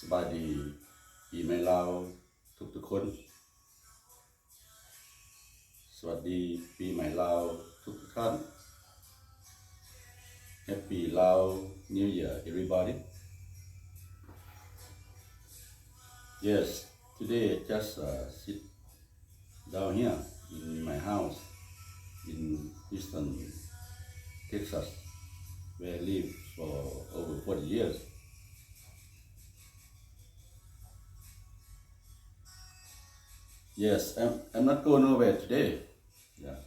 ສະບາຍດີປີໃໝ່ລາວທຸກໆຄົນ. ສະຫວັດດີປີໃໝ່ລາວທຸກໆທ່ານ. Happy Lao New Year, everybody. Yes, today I just, uh, sit down here in my house in Houston, Texas, where I live for over forty years. Yes, I'm, I'm not going nowhere today. Yeah.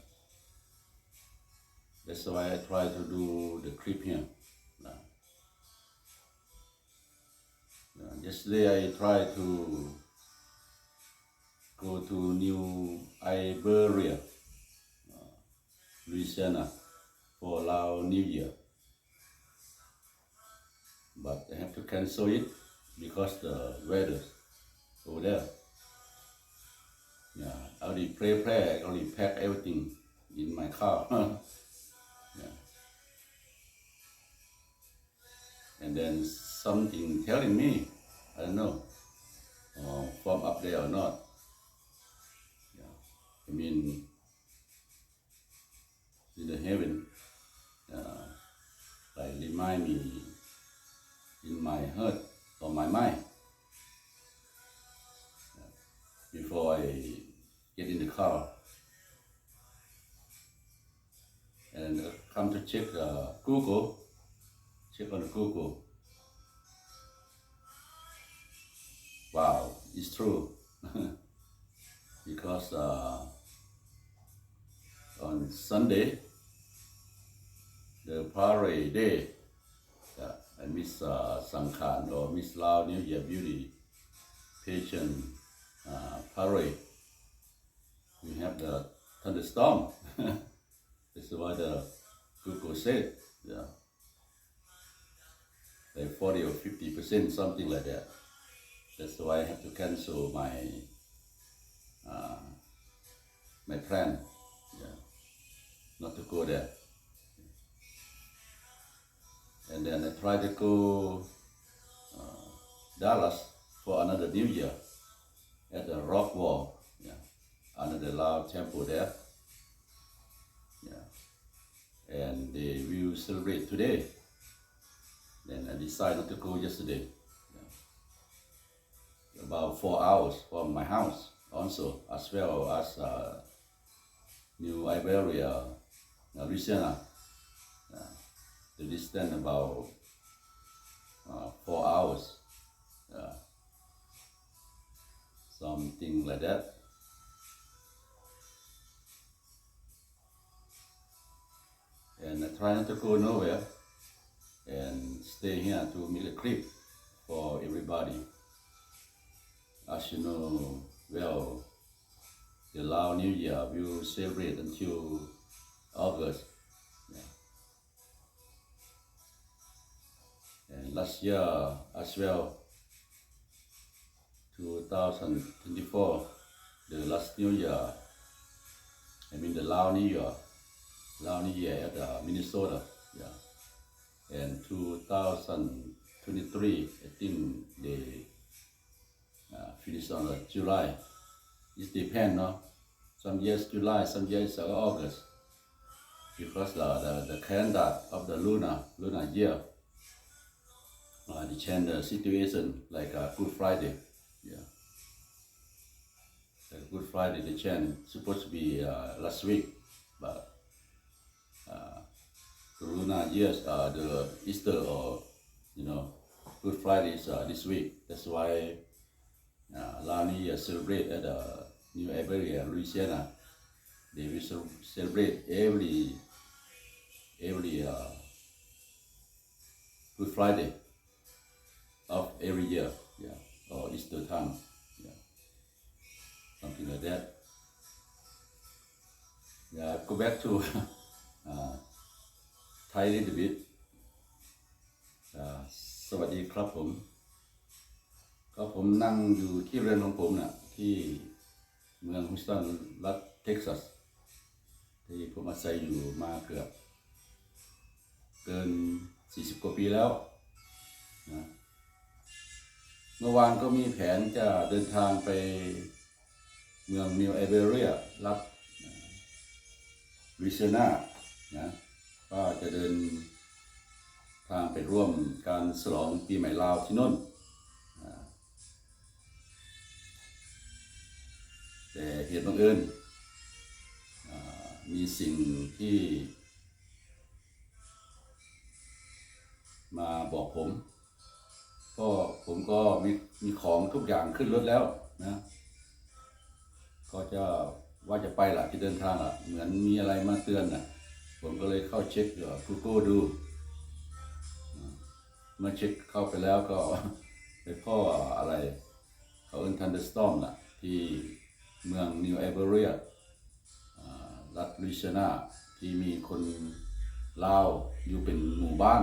That's why I try to do the clip here. Yeah. Yeah, yesterday I tried to go to New Iberia, uh, Louisiana for Lao New Year. But I have to cancel it because the weather over there. Yeah, I already prepare, I already pack everything in my car. Yeah. And then something telling me, I don't know, uh, from up there or not. Yeah. I mean, in the heaven, uh, like, remind me in my heart or my mind, uh, before I get in the car. And, uh, come to check, uh, Google, check on Google. Wow, it's true. Because, uh, on Sunday, the parade day, uh, I miss, uh, Sangkhan or Miss Lao New Year Beauty pageant, uh, parade. We have the thunderstorm. That's why the Google said, yeah, like forty or fifty percent, something like that. That's why I have to cancel my, uh, my plan, yeah, not to go there. And then I try to go, uh, Dallas for another New Year at the Rock Wall, yeah, another Lao temple there. Yeah. And they will celebrate today. Then I decide not to go yesterday. Yeah. About four hours from my house also, as well as, uh, New Iberia, uh, Louisiana. Uh, the distance about, uh, four hours. Uh, something like that. And I try not to go nowhere and stay here to make a clip for everybody. As you know well, the Lao New Year will celebrate until August. Yeah. And last year as well, two thousand twenty-four, the last New Year, I mean the Lao New Year, Lao New Year at, uh, Minnesota, yeah. And two thousand twenty-three, I think they, uh, finish on, uh, July. It depend, no? Some years July, some years, uh, August. Because the, the, the calendar of the lunar, lunar year, uh, they change the situation, like, uh, Good Friday. Yeah. Like Good Friday, they change. Supposed to be, uh, last week, but, uh, the lunar years, uh, the Easter or, you know, Good Friday is, uh, this week. That's why, uh, Lao New Year celebrate at, uh, New Iberia, Louisiana. They will cel-, celebrate every, every, uh, Good Friday of every year, yeah, or Easter time, yeah, something like that. Yeah, go back to, uh, Thai little bit. ສະຫວັດດີຄັບຜົມ ກໍຜົມນັ່ງຢູ່ທີ່ເຮືອນຂອງຜົມນະ ທີ່ເມືອງ Houston ລັດ Texas ທີ່ຜົມອາໄສຢູ່ມາເກືອບເກີນສີ່ສິບກວ່າປີແລ້ວນະ. เมื่อวานก็มีแผนจะเดินทางไปเมืองนิวไอเบเรีย รัฐ เอ่อ ลุยเซียนา นะ ก็จะเดินทางไปร่วมการฉลองปีใหม่ลาวที่นู่น อ่า แต่เหตุบังเอิญ อ่า มีสิ่งที่มาบอกผม ก็ผมก็มี มีของทุกอย่างขึ้นรถแล้วนะ ก็จะว่าจะไปละ จะเดินทางละ เหมือนมีอะไรมาเตือนน่ะ ผมก็เลยเข้าเช็ค เอ่อ Google ดู เมื่อเช็คเข้าไปแล้วก็ไปพ้ออะไร เขาเอิ้น thunderstorm น่ะ ที่เมืองนิวไอเบเรีย อ่า รัฐลุยเซียนา ที่มีคนลาวอยู่เป็นหมู่บ้าน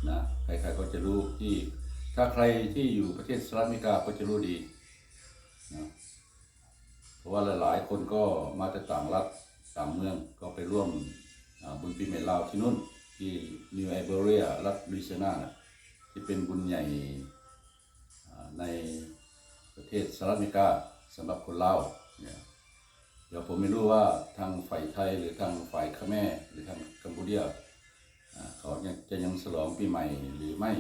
นะ ใครๆก็จะรู้ ที่ ถ้าใครที่อยู่ประเทศสหรัฐอเมริกาก็จะรู้ดีนะ เพราะว่าหลายๆคนก็มาจากต่างรัฐต่างเมือง ก็ไปร่วม อ่า บุญปีใหม่ลาวที่นู่น ที่นิวไอเบเรีย รัฐลุยเซียนาน่ะ ที่เป็นบุญใหญ่ อ่า ในประเทศสหรัฐอเมริกาสำหรับคนลาวเนี่ย เดี๋ยวผมไม่รู้ว่าทางฝ่ายไทยหรือทางฝ่ายเขมรหรือทางกัมพูเดีย อ่า เขายัง จะยังฉลองปีใหม่หรือไม่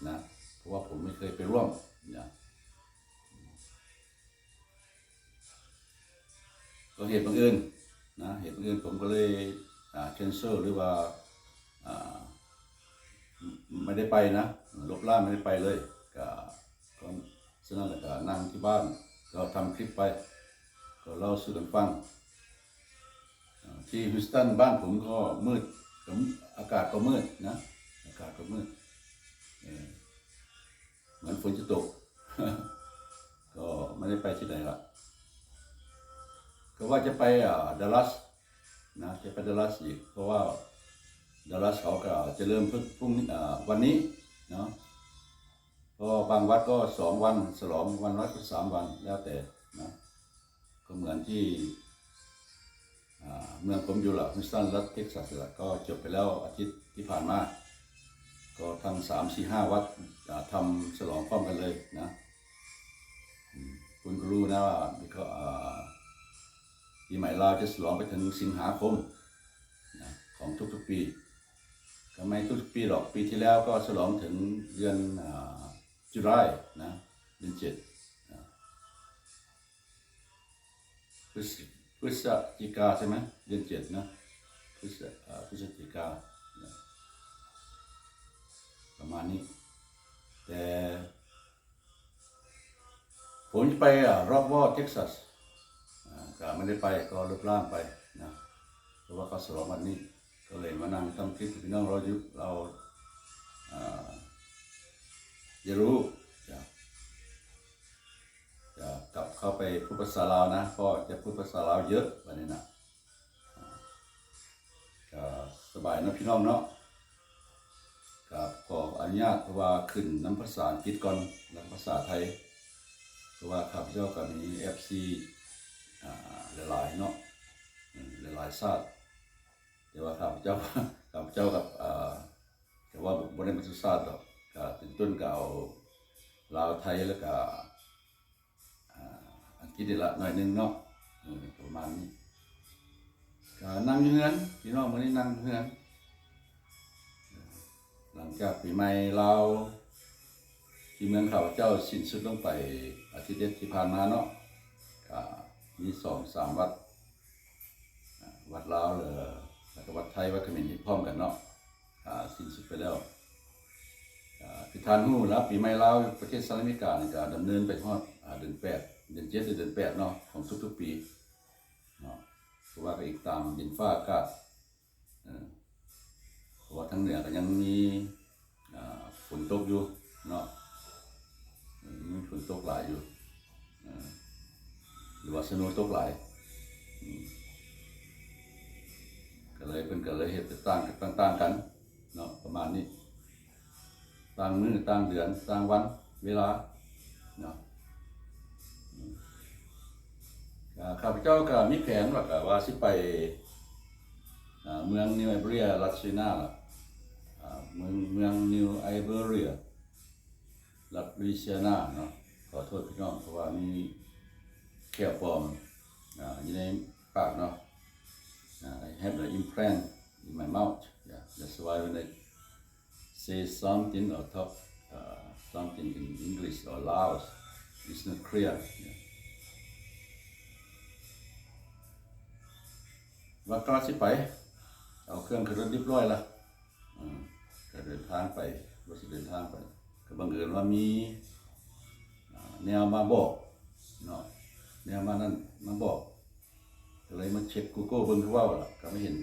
นะ เพราะว่าผมไม่เคยไปร่วมนะ ก็เหตุบังเอิญนะ เหตุบังเอิญผมก็เลย อ่า cancel หรือว่า อ่า ไม่ได้ไปนะ ลบล้าง ไม่ได้ไปเลย ก็ ก็ฉะนั้นแล้วก็นั่งที่บ้าน ก็ทำคลิปไป ก็เล่าสู่กันฟัง อ่า ที่ฮิวสตันบ้านผมก็มืด ก็อากาศก็มืดนะ อากาศก็มืด เอ่อ เหมือนฝนจะตก ก็ไม่ได้ไปที่ไหนละ ก็ว่าจะไป อ่า ดัลลัสนะ จะไปดัลลัสอีก เพราะว่าดัลลัสเขาก็จะเริ่มพรุ่ง พรุ่งนี้ อ่า วันนี้เนาะ ก็บางวัดก็สองวันฉลอง วันวัดก็สามวัน แล้วแต่นะ ก็เหมือนที่ อ่า เมืองผมอยู่ละ ฮิวสตัน รัฐเท็กซัสละ ก็จบไปแล้วอาทิตย์ที่ผ่านมา ก็ทั้งสาม สี่ ห้า วัด อ่า ทำฉลองพร้อมกันเลยนะ อืม คุณก็รู้นะว่า อ่า ปีใหม่ลาวจะฉลองไปถึงสิงหาคมนะ ของทุกๆปี ก็ไม่ทุกๆปีหรอก ปีที่แล้วก็ฉลองถึงเดือน อ่า July นะ เดือนเจ็ดนะ พฤศ- พฤศจิกาใช่ไหม เดือนเจ็ดนะ พฤศ- อ่า พฤศจิกานะ ประมาณนี้ แต่ผมจะไป อ่า Rockwall Texas อ่า ก็ไม่ได้ไป ก็ลบล้างไปนะ เพราะว่าเขาฉลองวันนี้ ก็เลยมานั่งทำคลิปให้พี่น้องเราอยู่ เรา อ่า จะรู้ จะ จะกลับเข้าไปพูดภาษาลาวนะ เพราะจะพูดภาษาลาวเยอะบัดนี้นะ อ่า ก็สบายเนาะพี่น้องเนาะ ก็ขออนุญาต เพราะว่าขึ้นนำภาษาอังกฤษก่อน แล้วภาษาไทย เพราะว่าข้าพเจ้าก็มี เอฟซี อ่า หลายๆเนาะ อืม หลายๆชาติ แต่ว่าข้าพเจ้า ข้าพเจ้ากับ อ่า แต่ว่าบ่ได้หมดทุกชาติดอก ก็เป็นต้นก็เอาลาวไทย แล้วก็ อ่า อังกฤษนี่ละหน่อยหนึ่งเนาะ เออ ประมาณนี้ ก็นั่งอยู่เฮือน พี่น้อง มื้อนี้นั่งอยู่เฮือน หลังจากปีใหม่ลาวที่เมืองข้าพเจ้าสิ้นสุดลงไปอาทิตย์เดียวที่ผ่านมาเนาะ ก็มีสองสามวัด อ่า วัดลาว เอ่อ แล้วก็วัดไทย วัดเขมรนี่พร้อมกันเนาะ อ่า สิ้นสุดไปแล้ว อ่า คือท่านฮู้แล้ว ปีใหม่ลาวประเทศสหรัฐอเมริกานี่ก็ดำเนินไปฮอด อ่า เดือนแปด เดือนเจ็ด หรือเดือนแปดเนาะ ของทุกๆปีเนาะ เพราะว่าก็อีกตามดินฟ้าอากาศ เออ เพราะว่าทางเหนือก็ยังมี อ่า ฝนตกอยู่เนาะ เออ ยังมีฝนตกหลายอยู่ เออ หรือว่า snow ตกหลาย อืม ก็เลย เพิ่นก็เลยเฮ็ดต่างๆ ต่างๆ กันเนาะ ประมาณนี้ ต่างมื้อ ต่างเดือน ต่างวัน เวลาเนาะ อืม ก็ข้าพเจ้าก็มีแผนว่า ก็ว่าสิไป อ่า เมือง New Iberia รัฐ Louisiana ล่ะ อ่า เมือง เมือง New Iberia รัฐ Louisiana เนาะ ຂໍໂທດພີ່ນ້ອງ ເພາະວ່າມີແຂ້ວປອມ ອາ ຢູ່ໃນປາກເນາະ. ອາ I have the implant in my mouth. Yeah, that's why when I say something or talk, uh, something in English or Laos, it's not clear. Yeah. ວ່າກຳລັງຊິໄປ ເອົາເຄື່ອງຂຶ້ນລົດຮຽບຮ້ອຍລະ. ອືມ ກະເດີນທາງໄປ ວ່າຊິເດີນທາງໄປ ກະບັງເອີນວ່າມີ ອາ ແນວມາບອກເນາະ ແນວມານັ້ນມາບອກ ກະເລີຍມາເຊັກ Google ເບິ່ງຄືເວົ້າລະ ກະມາເຫັນ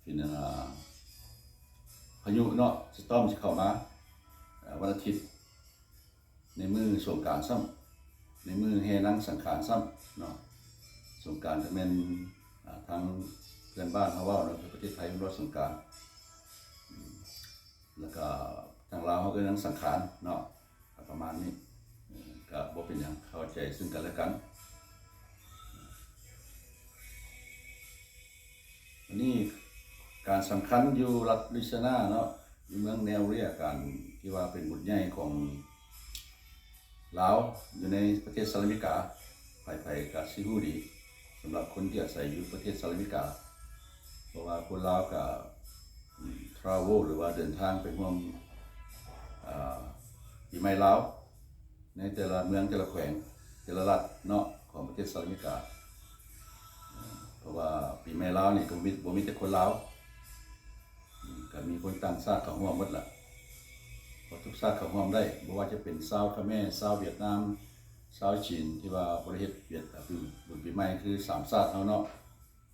ເປັນ ອາ ພາຍຸເນາະ ສະຕອມຊິເຂົ້າມາ ອາ ວັນອາທິດ ໃນມື້ສົງການຊ້ຳ ໃນມື້ແຫ່ນາງສັງຂານຊ້ຳເນາະ. ສົງການກະແມ່ນ ອາ ທາງເພື່ອນບ້ານເຮົາເວົ້າເນາະ ຄືປະເທດໄທເພິ່ນເວົ້າສົງການ ອືມ ແລ້ວກະທາງລາວເຮົາເອີ້ນນາງສັງຂານເນາະ ກະປະມານນີ້ ເອີ ກະບໍ່ເປັນຫຍັງ ເຂົ້າໃຈເຊິ່ງກັນແລະກັນ. ອັນນີ້ການສຳຄັນຢູ່ລັດ Louisiana ເນາະ ຢູ່ເມືອງ Navalier ການທີ່ວ່າເປັນບຸນໃຫຍ່ຂອງລາວຢູ່ໃນປະເທດສະຫະລັດອາເມລິກາ ໃຜໆກະຊິຮູ້ດີ ສຳລັບຄົນທີ່ອາໄສຢູ່ປະເທດສະຫະລັດອາເມລິກາ ເພາະວ່າຄົນລາວກະ ອາ travel ຫຼືວ່າເດີນທາງໄປຮ່ວມ ອາ ປີໃໝ່ລາວ ໃນແຕ່ລະເມືອງ ແຕ່ລະແຂວງ ແຕ່ລະລັດເນາະ ຂອງປະເທດສະຫະລັດອາເມລິກາ ເພາະວ່າປີໃໝ່ລາວນີ້ກະບໍ່ມີ ບໍ່ມີແຕ່ຄົນລາວ ກະມີຄົນຕ່າງຊາດເຂົ້າຮ່ວມໝົດລະ ເພາະທຸກຊາດເຂົ້າຮ່ວມໄດ້ ບໍ່ວ່າຈະເປັນຊາວຂະແມ ຊາວຫວຽດນາມ ຊາວຈີນ ທີ່ວ່າບໍ່ໄດ້ເຮັດວຽກ ອາ ບຸນປີໃໝ່ ຄືສາມຊາດເຮົາເນາະ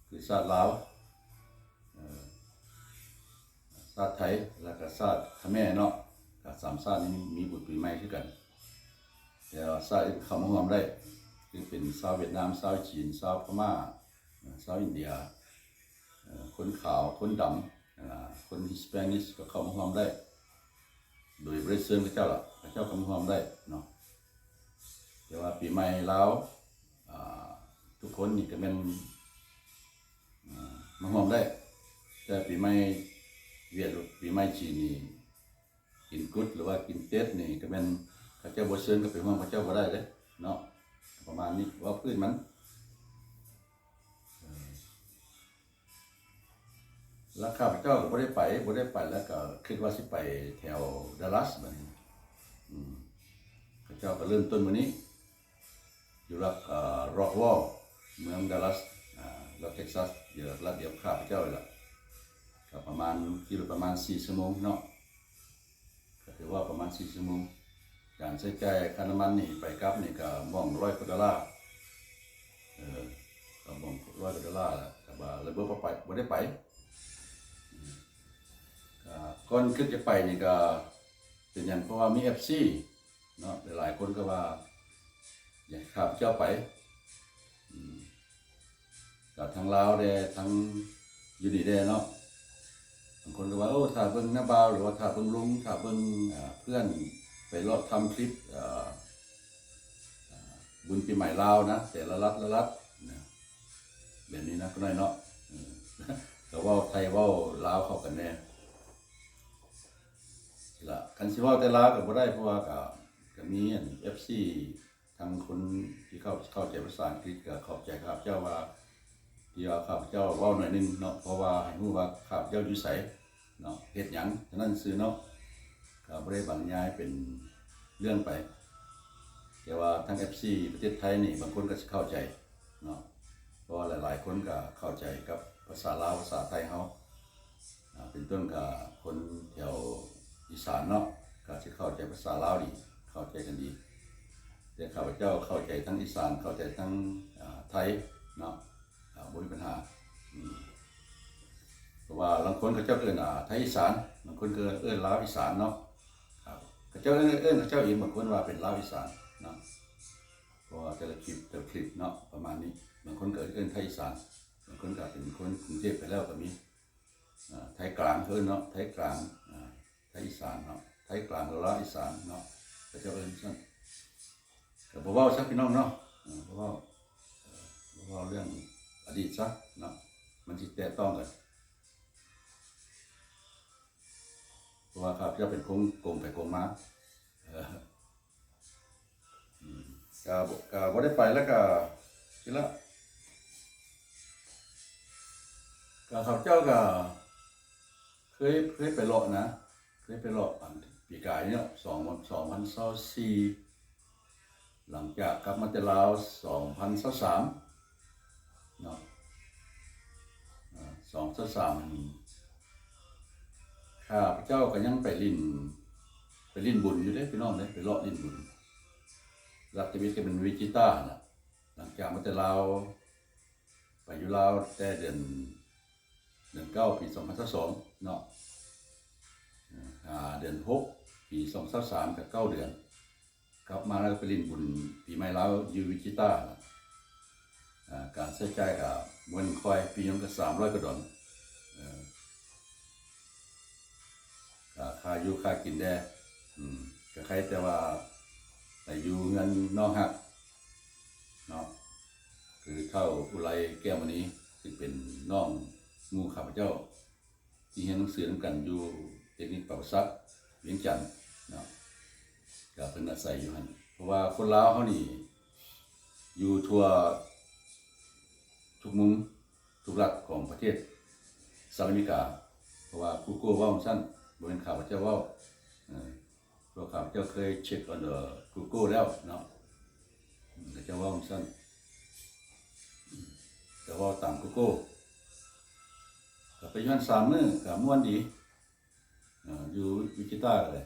ຄືຊາດລາວ ເອີ ຊາດໄທ ແລ້ວກະຊາດຂະແມເນາະ ກະສາມຊາດນີ້ມີບຸນປີໃໝ່ຄືກັນ ແຕ່ວ່າຊາດອື່ນເຂົ້າມາຮ່ວມໄດ້ ຄືເປັນຊາວຫວຽດນາມ ຊາວຈີນ ຊາວພະມ້າ ຊາວອິນເດຍ ເອີ ຄົນຂາວ ຄົນດຳ ອາ ຄົນ Hispanic ກະເຂົ້າມາຮ່ວມໄດ້ ໂດຍບໍ່ໄດ້ເຊີນເຂົາເຈົ້າລະ ເຂົາເຈົ້າກະມາຮ່ວມໄດ້ເນາະ. ແຕ່ວ່າປີໃໝ່ລາວ ອາ ທຸກຄົນນີ້ກະແມ່ນ ອາ ມາຮ່ວມໄດ້ ແຕ່ປີໃໝ່ຫວຽດ ປີໃໝ່ຈີນນີ້ ກິນກຸດ ຫຼືວ່າກິນເຕັດນີ້ ກະແມ່ນເຂົາເຈົ້າບໍ່ເຊີນກະໄປຮ່ວມເຂົາເຈົ້າບໍ່ໄດ້ເດ້ເນາະ ປະມານນີ້ ເວົ້າພື້ນມັນ ເອີ ແລ້ວຂ້າພະເຈົ້າກະບໍ່ໄດ້ໄປ ບໍ່ໄດ້ໄປ ແລ້ວກະຄິດວ່າຊິໄປແຖວ Dallas ບາດນີ້ ອືມ ເຂົາເຈົ້າກະເລີ່ມຕົ້ນມື້ນີ້ ຢູ່ລັດ ອາ Rockwall ເມືອງ Dallas ອາ ລັດ Texas ຢູ່ລັດດຽວກັບຂ້າພະເຈົ້ານີ້ລະ ກະປະມານ ຂີ່ລົດປະມານສີ່ຊົ່ວໂມງເນາະ ກະຖືວ່າປະມານສີ່ຊົ່ວໂມງ ການໃຊ້ຈ່າຍຄ່ານ້ຳມັນນີ້ໄປກັບນີ້ກະໝ່ອງຮ້ອຍກວ່າໂດລາ ເອີ ກະໝ່ອງຮ້ອຍກວ່າໂດລາລະ ກະວ່າເລີຍບໍ່ໄປ ບໍ່ໄດ້ໄປ ກະກ່ອນຄິດຈະໄປນີ້ກະເປັນຫຍັງ ເພາະວ່າມີ ເອັຟຊີ ເນາະ ຫຼາຍໆຄົນກະວ່າຢາກໃຫ້ຂ້າພະເຈົ້າໄປ ອືມ ກະທັງລາວແດ່ ທັງຢູ່ນີ້ແດ່ເນາະ ບາງຄົນກະວ່າ ໂອ້ ຖ້າເບິ່ງນ້າບ່າວ ຫຼືວ່າຖ້າເບິ່ງລຸງ ຖ້າເບິ່ງ ອາ ເພື່ອນໄປເລາະທຳຄລິບ ອາ ອາ ບຸນປີໃໝ່ລາວນະ ແຕ່ລະລັດ ລະລັດນະ ແບບນີ້ນະ ກະນ້ອຍເນາະ ເອີ ກະເວົ້າໄທເວົ້າລາວເຂົ້າກັນແດ່. ລະ ຄັນຊິເວົ້າແຕ່ລາວກະບໍ່ໄດ້ ເພາະວ່າກະ ກະມີອັນ ເອັຟຊີ ທັງຄົນທີ່ເຂົ້າ ເຂົ້າໃຈພາສາອັງກິດ ກະຂອບໃຈຂ້າພະເຈົ້າວ່າ ທີ່ວ່າຂ້າພະເຈົ້າເວົ້າໜ້ອຍໜຶ່ງເນາະ ເພາະວ່າໃຫ້ຮູ້ວ່າຂ້າພະເຈົ້າຢູ່ໃສເນາະ ເຮັດຫຍັງ ເທົ່ານັ້ນຊື່ເນາະ ກະບໍ່ໄດ້ບັນຍາຍເປັນເລື່ອງໄປ ແຕ່ວ່າທັງ ເອັຟຊີ ປະເທດໄທນີ້ ບາງຄົນກະຊິເຂົ້າໃຈເນາະ ເພາະວ່າຫຼາຍໆຄົນກະເຂົ້າໃຈກັບພາສາລາວ ພາສາໄທເຮົາ ອາ ເປັນຕົ້ນກະຄົນແຖວອີສານເນາະ ກະຊິເຂົ້າໃຈພາສາລາວດີ ເຂົ້າໃຈກັນດີ ແຕ່ຂ້າພະເຈົ້າເຂົ້າໃຈທັງອີສານ ເຂົ້າໃຈທັງ ອາ ໄທເນາະ ອາ ບໍ່ມີບັນຫາ ອືມ ເພາະວ່າລາງຄົນເຂົາເຈົ້າເອີ້ນ ອາ ໄທອີສານ ບາງຄົນກະເອີ້ນລາວອີສານເນາະ ເຂົາເຈົ້າເອີ້ນ ເອີ້ນເຂົາເຈົ້າເອງ ບາງຄົນວ່າເປັນລາວອີສານເນາະ ເພາະວ່າແຕ່ລະຄລິບ ແຕ່ລະຄລິບເນາະ ປະມານນີ້ ບາງຄົນກະເອີ້ນໄທອີສານ ບາງຄົນກະເປັນຄົນກຸງເທບໄປແລ້ວກະມີ ອາ ໄທກາງເຂົາເອີ້ນເນາະ ໄທກາງ ອາ ໄທອີສານເນາະ ໄທກາງ ຫຼືລາວອີສານເນາະ ເຂົາເຈົ້າເອີ້ນຊັ້ນ ກະບໍ່ເວົ້າຊະພີ່ນ້ອງເນາະ ເອີ ບໍ່ເວົ້າ ເອີ ບໍ່ເວົ້າເລື່ອງອະດີດຊະເນາະ ມັນຊິແຕະຕ້ອງກັນ ເພາະວ່າຂ້າພະເຈົ້າເປັນຄົນກົງໄປກົງມາ ເອີ ກະ ກະບໍ່ໄດ້ໄປ ແລ້ວກະ ນີ້ລະ ກະຂ້າພະເຈົ້າກະເຄີຍ ເຄີຍໄປເລາະນະ ເຄີຍໄປເລາະ ອັນ ປີກາຍນີ້ເນາະ ສອງ ສອງພັນຊາວສີ່ ຫຼັງຈາກກັບມາແຕ່ລາວ ສອງພັນຊາວສາມເນາະ ອາ ສອງພັນຊາວສາມ ຂ້າພະເຈົ້າກະຍັງໄປຫຼິ້ນ ໄປຫຼິ້ນບຸນຢູ່ເດ້ພີ່ນ້ອງເດ້ ໄປເລາະຫຼິ້ນບຸນ ລັດຖະວິດກະເປັນວິຈິຕາຫັ້ນລະ ຫຼັງຈາກມາແຕ່ລາວ ໄປຢູ່ລາວແຕ່ເດືອນ ເດືອນເກົ້າ ປີສອງພັນຊາວສອງເນາະ ຫາເດືອນຫົກ ປີສອງພັນຊາວສາມ ກະເກົ້າເດືອນ ກັບມາແລ້ວກະໄປຫຼິ້ນບຸນປີໃໝ່ລາວຢູ່ວິຈິຕາ ອາ ການໃຊ້ຈ່າຍກະບໍ່ແມ່ນຂ້ອຍ ປີໜຶ່ງກະສາມຮ້ອຍກວ່າດອນ ເອີ ກະຄ່າຢູ່ຄ່າກິນແດ່ ອືມ ກະໄຄແຕ່ວ່າໄປຢູ່ເຮືອນນ້ອງຮັກເນາະ ຄືທ້າວອຸໄລ ແກ້ວມະນີ ຊຶ່ງເປັນນ້ອງໝູ່ຂ້າພະເຈົ້າ ທີ່ຮຽນໜັງສືນຳກັນຢູ່ເຕັກນິກປາກກະສັກ ວຽງຈັນເນາະ ກະເພິ່ນອາໄສຢູ່ຫັ້ນ ເພາະວ່າຄົນລາວເຮົານີ້ຢູ່ທົ່ວທຸກມຸມ ທຸກລັດຂອງປະເທດສະຫະລັດອາເມລິກາ ເພາະວ່າ Google ເວົ້າຊັ້ນ ບໍ່ແມ່ນຂ້າພະເຈົ້າເວົ້າ ເອີ ເພາະຂ້າພະເຈົ້າເຄີຍເຊັກ on the Google ແລ້ວເນາະ ເຂົາເຈົ້າເວົ້າຊັ້ນ ກະເວົ້າຕາມ Google ກະໄປຢູ່ຫັ້ນສາມມື້ ກະມ່ວນດີ ເອີ ຢູ່ວິຈິຕາກະໄດ້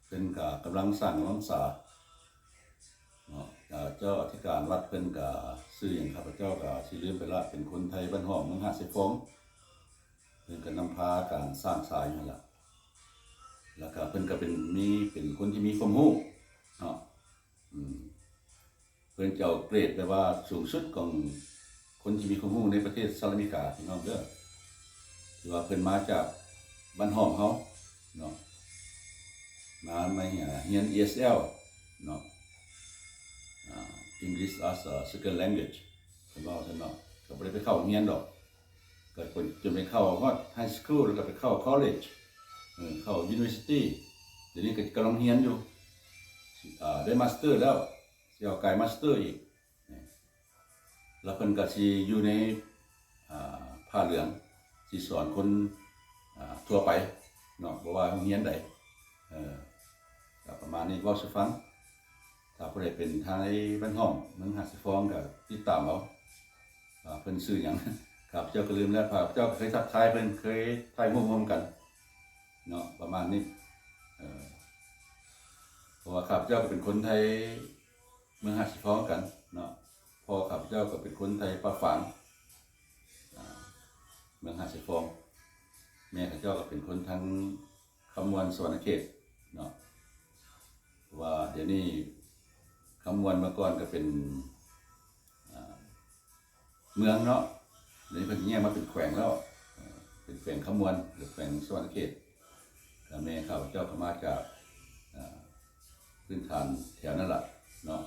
ເພິ່ນກະກຳລັງສ້າງກຳລັງສາເນາະ ເຈົ້າອະທິການວັດເພິ່ນກະຊື່ຫຍັງ ຂ້າພະເຈົ້າກະຊິລືມໄປລະ ເປັນຄົນໄທບ້ານຫ້ອມ ເມືອງຫາດຊາຍຟອງ ເພິ່ນກະນຳພາການສ້າງສາຢູ່ຫັ້ນລະ ແລ້ວກະເພິ່ນກະເປັນ ມີ ເປັນຄົນທີ່ມີຄວາມຮູ້ເນາະ ອືມ ເພິ່ນຈະເອົາເກຣດແບບວ່າສູງສຸດຂອງຄົນທີ່ມີຄວາມຮູ້ໃນປະເທດສະຫະລັດອາເມລິກາ ພີ່ນ້ອງເດີ ທີ່ວ່າເພິ່ນມາຈາກບ້ານຫ້ອມເຮົາເນາະ ມາ ມາຮຽນ ESL ເນາະ ອາ English as a Second Language ເພິ່ນເວົ້າຊັ້ນເນາະ ກະບໍ່ໄດ້ໄປເຂົ້າໂຮງຮຽນດອກ ກະຈົນໄປເຂົ້າຮອດ High School ແລ້ວກະໄປເຂົ້າ College ເອີ ເຂົ້າ University ດຽວນີ້ກະກຳລັງຮຽນຢູ່ ອາ ໄດ້ Master ແລ້ວ ຊິເອົາກາຍມາສເຕີອີກ ແລ້ວເພິ່ນກະຊິຢູ່ໃນ ອາ ຜ້າເຫຼືອງ ຊິສອນຄົນ ອາ ທົ່ວໄປເນາະ ບໍ່ວ່າໂຮງຮຽນໃດ ເອີ ກະປະມານນີ້ ເວົ້າສູ່ຟັງ ຖ້າຜູ້ໃດເປັນທາງໄທບ້ານຫ້ອມ ເມືອງຫາດຊາຍຟອງ ກະຕິດຕາມເອົາ ວ່າເພິ່ນຊື່ຫຍັງ ຂ້າພະເຈົ້າກະລືມແລ້ວ ຂ້າພະເຈົ້າກະເຄີຍທັກທາຍເພິ່ນ ເຄີຍຖ່າຍຮູບຮ່ວມກັນເນາະ ປະມານນີ້ ເອີ ເພາະວ່າຂ້າພະເຈົ້າກະເປັນຄົນໄທ ເມືອງຫາດຊາຍຟອງຄືກັນເນາະ ພໍ່ຂ້າພະເຈົ້າກະເປັນຄົນໄທປ່າຝາງ ອາ ເມືອງຫາດຊາຍຟອງ ແມ່ເຂົາເຈົ້າກະເປັນຄົນທາງຄຳມ່ວນ ສະຫວັນນະເຂດເນາະ ເພາະວ່າດຽວນີ້ຄຳມ່ວນເມື່ອກ່ອນກະເປັນ ອາ ເມືອງເນາະ ດຽວນີ້ເພິ່ນແຍກມາເປັນແຂວງແລ້ວ ເປັນແຂວງຄຳມ່ວນ ຫຼື ແຂວງສະຫວັນນະເຂດ ແລະ ແມ່ຂ້າພະເຈົ້າກະມາຈາກ ອາ ພື້ນຖານແຖວນັ້ນລະເນາະ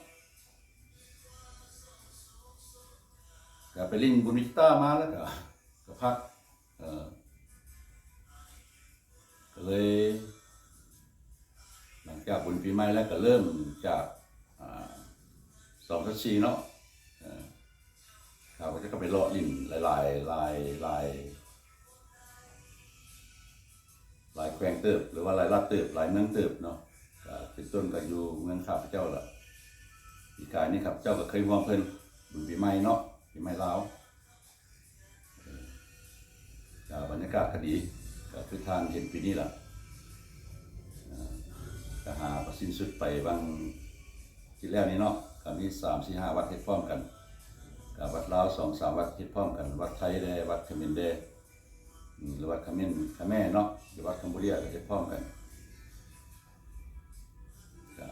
ກະໄປຫຼິ້ນບຸນວິຈິຕາມາແລ້ວກະ ກະພັກ ເອີ ກະເລີຍ ຫຼັງຈາກບຸນປີໃໝ່ແລ້ວກະເລີ່ມຈາກ ອາ ສອງພັນຊາວສີ່ເນາະ ເອີ ຂ້າພະເຈົ້າກະໄປເລາະຫຼິ້ນຫຼາຍໆ ຫຼາຍໆ ຫຼາຍແຂວງເຕີບ ຫຼືວ່າຫຼາຍລັດເຕີບ ຫຼາຍເມືອງເຕີບເນາະ ກະເປັນຕົ້ນກະຢູ່ເມືອງຂ້າພະເຈົ້າລະ ປີກາຍນີ້ຂ້າພະເຈົ້າກະເຄີຍຮ່ວມເພິ່ນ ບຸນປີໃໝ່ເນາະ ປີໃໝ່ລາວ ເອີ ກະບັນຍາກາດກະດີ ກະຄືທ່ານເຫັນປີນີ້ລະ ເອີ ກະຫາກະສິ້ນສຸດໄປຫວ່າງທີ່ແລ້ວນີ້ເນາະ ກະມີສາມ ສີ່ ຫ້າວັດເຮັດພ້ອມກັນ ກະວັດລາວສອງສາມວັດເຮັດພ້ອມກັນ ວັດໄທແດ່ ວັດຂະເໝນແດ່ ອືມ ຫຼືວັດຂະເໝນ ຂະແມເນາະ ຫຼືວັດຄຳໂບເດຍກະເຮັດພ້ອມກັນ ກະ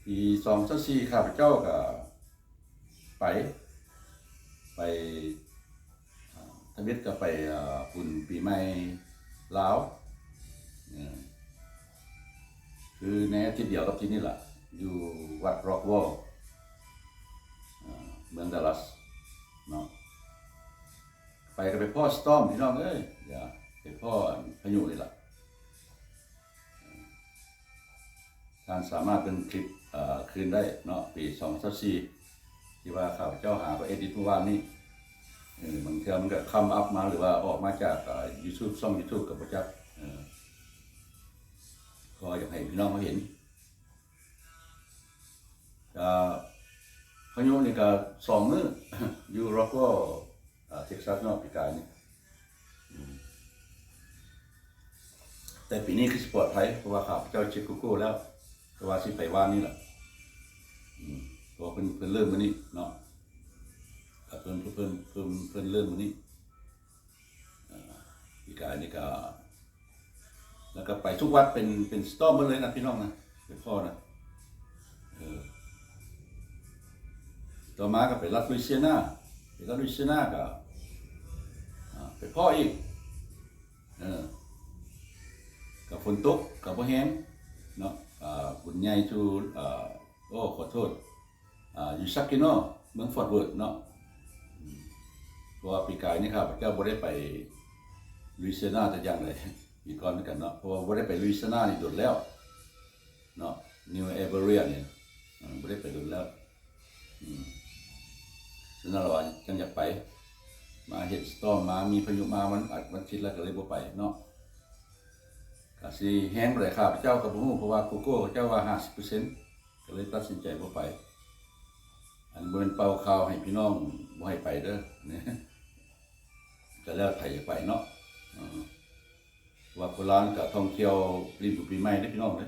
ປີສອງພັນຊາວສີ່ ຂ້າພະເຈົ້າກະໄປ ໄປ ອາ ທຳອິດກະໄປ ອາ ບຸນປີໃໝ່ລາວ ເອີ ຄືໃນອາທິດດຽວກັບທີ່ນີ້ລະ ຢູ່ວັດ Rockwall ເອີ ເມືອງ Dallas ເນາະ ໄປກະໄປພໍ້ storm ພີ່ນ້ອງເອີຍ ໄປພໍ້ພາຍຸນີ້ລະ ທ່ານສາມາດເບິ່ງຄລິບ ເອີ ຄືນໄດ້ເນາະ ປີສອງພັນຊາວສີ່ ທີ່ວ່າຂ້າພະເຈົ້າຫາໄປເອດິດມື້ວານນີ້. ເອີ ບາງເທື່ອມັນກໍຄຳອັບມາ ຫຼືວ່າອອກມາຈາກ ເອີ ຢູທູບ ຊ່ອງຢູທູບກໍບໍ່ຈັກ. ເອີ ກໍຢາກໃຫ້ພີ່ນ້ອງເຮົາເຫັນ ກະພາຍຸນີ້ກະສອງມື້ ຢູ່ Roswell ເທັກຊັສເນາະ ປີກາຍນີ້. ອືມ ແຕ່ປີນີ້ຄືຊິປອດໄພ ເພາະວ່າຂ້າພະເຈົ້າເຊັກ Google ແລ້ວ ແຕ່ວ່າຊິໄປວານນີ້ລະ. ອືມ ເພາະວ່າເພິ່ນ ເພິ່ນເລີ່ມມື້ນີ້ເນາະ ເພິ່ນ ເພິ່ນ ເພິ່ນ ເພິ່ນເລີ່ມມື້ນີ້. ເອີ ປີກາຍນີ້ກະ ແລ້ວກໍໄປທຸກວັດເປັນ ເປັນ storm ໝົດເລີຍນະພີ່ນ້ອງນະ ໄປພໍ້ນະ. ເອີ ຕໍ່ມາກໍໄປລັດ Louisiana ໄປລັດ Louisiana ກໍ ອາ ໄປພໍ້ອີກ. ເອີ ກໍຝົນຕົກກໍບໍ່ແຮງເນາະ. ອາ ບຸນໃຫຍ່ຢູ່ ອາ ໂອ້ ຂໍໂທດ ອາ ຢູ່ Saginaw ເມືອງ Fort Worth ເນາະ. ອືມ ເພາະວ່າປີກາຍນີ້ຂ້າພະເຈົ້າບໍ່ໄດ້ໄປ Louisiana ແຕ່ຢ່າງໃດ ປີກ່ອນຄືກັນເນາະ ເພາະວ່າບໍ່ໄດ້ໄປ Louisiana ນີ້ດົນແລ້ວເນາະ New Iberia ນີ້ ເອີ ບໍ່ໄດ້ໄປດົນແລ້ວ. ອືມ ສະນັ້ນລະວ່າຈັ່ງຢາກໄປ ມາເຫັນ storm ມາ ມີພາຍຸມາ ວັນອາ ວັນອາທິດແລ້ວກໍເລີຍບໍ່ໄປເນາະ. ກະຊິແຮງປານໃດຂ້າພະເຈົ້າກໍບໍ່ຮູ້ ເພາະວ່າ Google ເຂົາເຈົ້າວ່າຫ້າສິບເປີເຊັນ ກໍເລີຍຕັດສິນໃຈບໍ່ໄປ. ອັນບໍ່ແມ່ນເປົ່າຂ່າວໃຫ້ພີ່ນ້ອງບໍ່ໃຫ້ໄປເດີ ກໍແລ້ວໃຜຢາກໄປເນາະ. ເອີ ວ່າຄົນລາວນີ້ກໍທ່ອງທ່ຽວຫຼິ້ນບຸນປີໃໝ່ເດ້ພີ່ນ້ອງເດ້.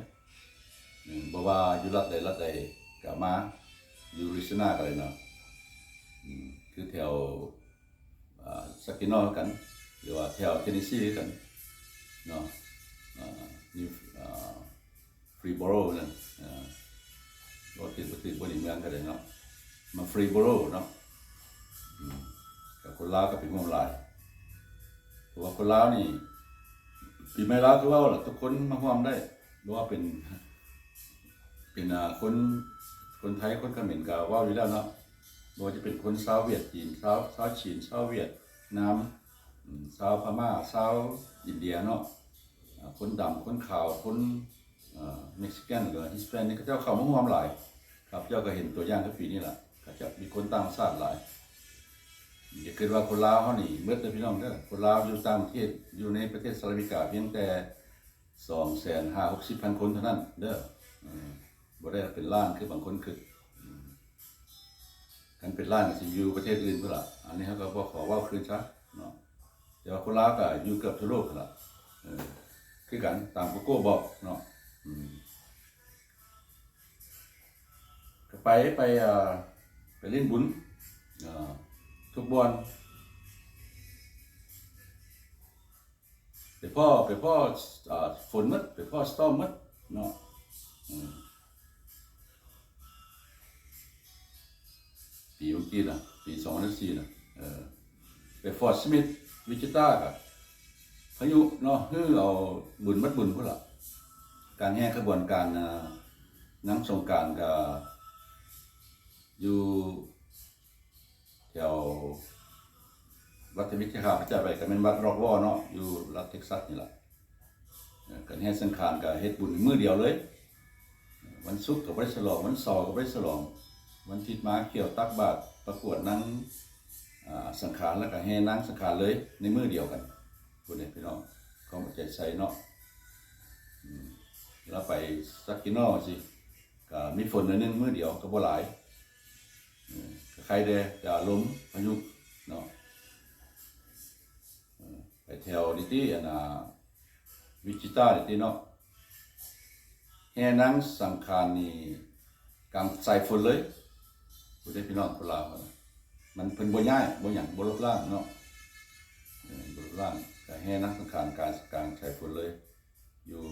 ອືມ ບໍ່ວ່າຢູ່ລັດໃດລັດໃດກໍມາ ຢູ່ Louisiana ກໍໄດ້ເນາະ. ອືມ ຄືແຖວ ອາ Saginaw ຄືກັນ ຫຼືວ່າແຖວ Tennessee ຄືກັນເນາະ. ອາ ນີ້ ອາ Greensboro ນັ້ນ ເອີ ບໍ່ຖືກ ບໍ່ຖືກ ບໍ່ໄດ້ເມືອງກໍໄດ້ເນາະ ມາ Greensboro ເນາະ. ອືມ ກໍຄົນລາວກໍເປັນຫ່ວງຫຼາຍ ເພາະວ່າຄົນລາວນີ້ ປີໃໝ່ລາວຄືເວົ້າລະ ທຸກຄົນມາຮ່ວມໄດ້ ບໍ່ວ່າເປັນ ເປັນ ອາ ຄົນ ຄົນໄທ ຄົນຂະເໝນກໍເວົ້າຢູ່ແລ້ວເນາະ. ບໍ່ວ່າຈະເປັນຄົນຊາວຫວຽດ ຈີນ ຊາວ ຊາວຈີນ ຊາວຫວຽດນາມ ອາ ຊາວພະມ້າ ຊາວອິນເດຍເນາະ ອາ ຄົນດຳ ຄົນຂາວ ຄົນ ອາ Mexican ຫຼືວ່າ Hispanic ເຂົາເຈົ້າເຂົ້າມາຮ່ວມຫຼາຍ. ຂ້າພະເຈົ້າກໍເຫັນຕົວຢ່າງຄືປີນີ້ລະ ເຂົາເຈົ້າມີຄົນຕ່າງຊາດຫຼາຍ. ຢ່າຄິດວ່າຄົນລາວເຮົານີ້ໝົດເດີພີ່ນ້ອງເດີ ຄົນລາວຢູ່ຕ່າງປະເທດ ຢູ່ໃນປະເທດສະຫະລັດອາເມລິກາ ພຽງແຕ່ສອງແສນຫ້າຫົກສິບພັນຄົນເທົ່ານັ້ນເດີ. ເອີ ບໍ່ໄດ້ເປັນລ້ານຄືບາງຄົນຄິດ. ອືມ ຄັນເປັນລ້ານກໍຊິຢູ່ປະເທດອື່ນພຸ້ນລະ ອັນນີ້ເຮົາກໍບໍ່ຂໍເວົ້າຄືນຊະເນາະ. ແຕ່ວ່າຄົນລາວກໍຢູ່ເກືອບທົ່ວໂລກຫັ້ນລະ ເອີ ຄືກັນ ຕາມ Google ບອກເນາະ. ອືມ ກໍໄປ ໄປ ເອີ ໄປຫຼິ້ນບຸນ ເອີ ທຸກບ່ອນ ໄປພໍ້ ໄປພໍ້ ອາ ຝົນໝົດ ໄປພໍ້ storm ໝົດເນາະ. ອືມ ປີເມື່ອກີ້ນະ ປີສອງພັນສິບສີ່ນະ ເອີ ໄປ Fort Smith Wichita ກະພາຍຸເນາະ ຮື້ເອົາບຸນໝົດບຸນພຸ້ນລະ. ການແຫ່ຂະບວນການ ອາ ນາງສົງການກະຢູ່ ແຖວວັດທະມິດທີ່ຂ້າພະເຈົ້າໄປກໍແມ່ນວັດ Roswell ເນາະ ຢູ່ລັດ Texas ນີ້ລະ. ເອີ ການແຫ່ສັງຂານກໍເຮັດບຸນມື້ດຽວເລີຍ ວັນສຸກກໍບໍ່ໄດ້ສະຫຼອງ ວັນເສົາກໍບໍ່ໄດ້ສະຫຼອງ ວັນທິດມາຂຽວຕັກບາດປະກວດນາງ ອາ ສັງຂານ ແລ້ວກໍແຫ່ນາງສັງຂານເລີຍໃນມື້ດຽວກັນ. ພຸ້ນເດ້ພີ່ນ້ອງ ຄວາມເອົາໃຈໃສ່ເນາະ. ອືມ ລາວໄປ Saginaw ຊິ ກະມີຝົນໜ້ອຍໜຶ່ງ ມື້ດຽວກໍບໍ່ຫຼາຍ. ເອີ ກະໄຄແດ່ ແຕ່ວ່າລົມພາຍຸເນາະ. ເອີ ໄປແຖວນີ້ຕິ ອັນນ່າ Wichita ນີ້ຕິເນາະ ແຫ່ນາງສັງຂານນີ້ກາງສາຍຝົນເລີຍ. ຜູ້ໃດພີ່ນ້ອງຄົນລາວ ມັນ ເພິ່ນບໍ່ຍ້າຍ ບໍ່ຫຍັງ ບໍ່ລົບລ້າງເນາະ. ເອີ ບໍ່ລົບລ້າງ ກະແຫ່ນາງສັງຂານກາງ ກາງສາຍຝົນເລີຍ. ຢູ່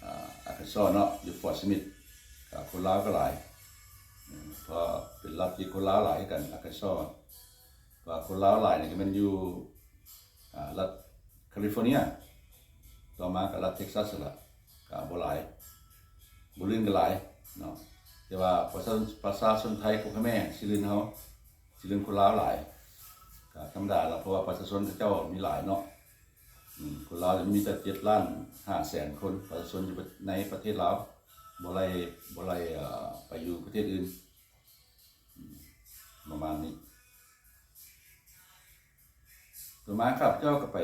ອາ Arkansas ເນາະ ຢູ່ Fort Smith ກະຄົນລາວກໍຫຼາຍ ເພາະເປັນລັດທີ່ຄົນລາວຫຼາຍຄືກັນ Arkansas. ວ່າຄົນລາວຫຼາຍນີ້ກໍແມ່ນຢູ່ ອາ ລັດ California ຕໍ່ມາກໍລັດ Texas ລະ ກໍບໍ່ຫຼາຍ ບໍ່ລື່ນກໍຫຼາຍເນາະ. ແຕ່ວ່າປະຊາຊົນ ປະຊາຊົນໄທ ພວກຂະແມ ຊິລື່ນເຮົາ ຊິລື່ນຄົນລາວຫຼາຍ ກໍທຳມະດາລະ ເພາະວ່າປະຊາຊົນເຂົາເຈົ້າມີຫຼາຍເນາະ. ອືມ ຄົນລາວມີແຕ່ເຈັດລ້ານຫ້າແສນຄົນ ປະຊາຊົນຢູ່ໃນປະເທດລາວ ບໍ່ໄດ້ ບໍ່ໄດ້ ເອີ ໄປຢູ່ປະເທດອື່ນ ປະມານນີ້. ຕໍ່ມາຂ້າພະເຈົ້າກໍໄປ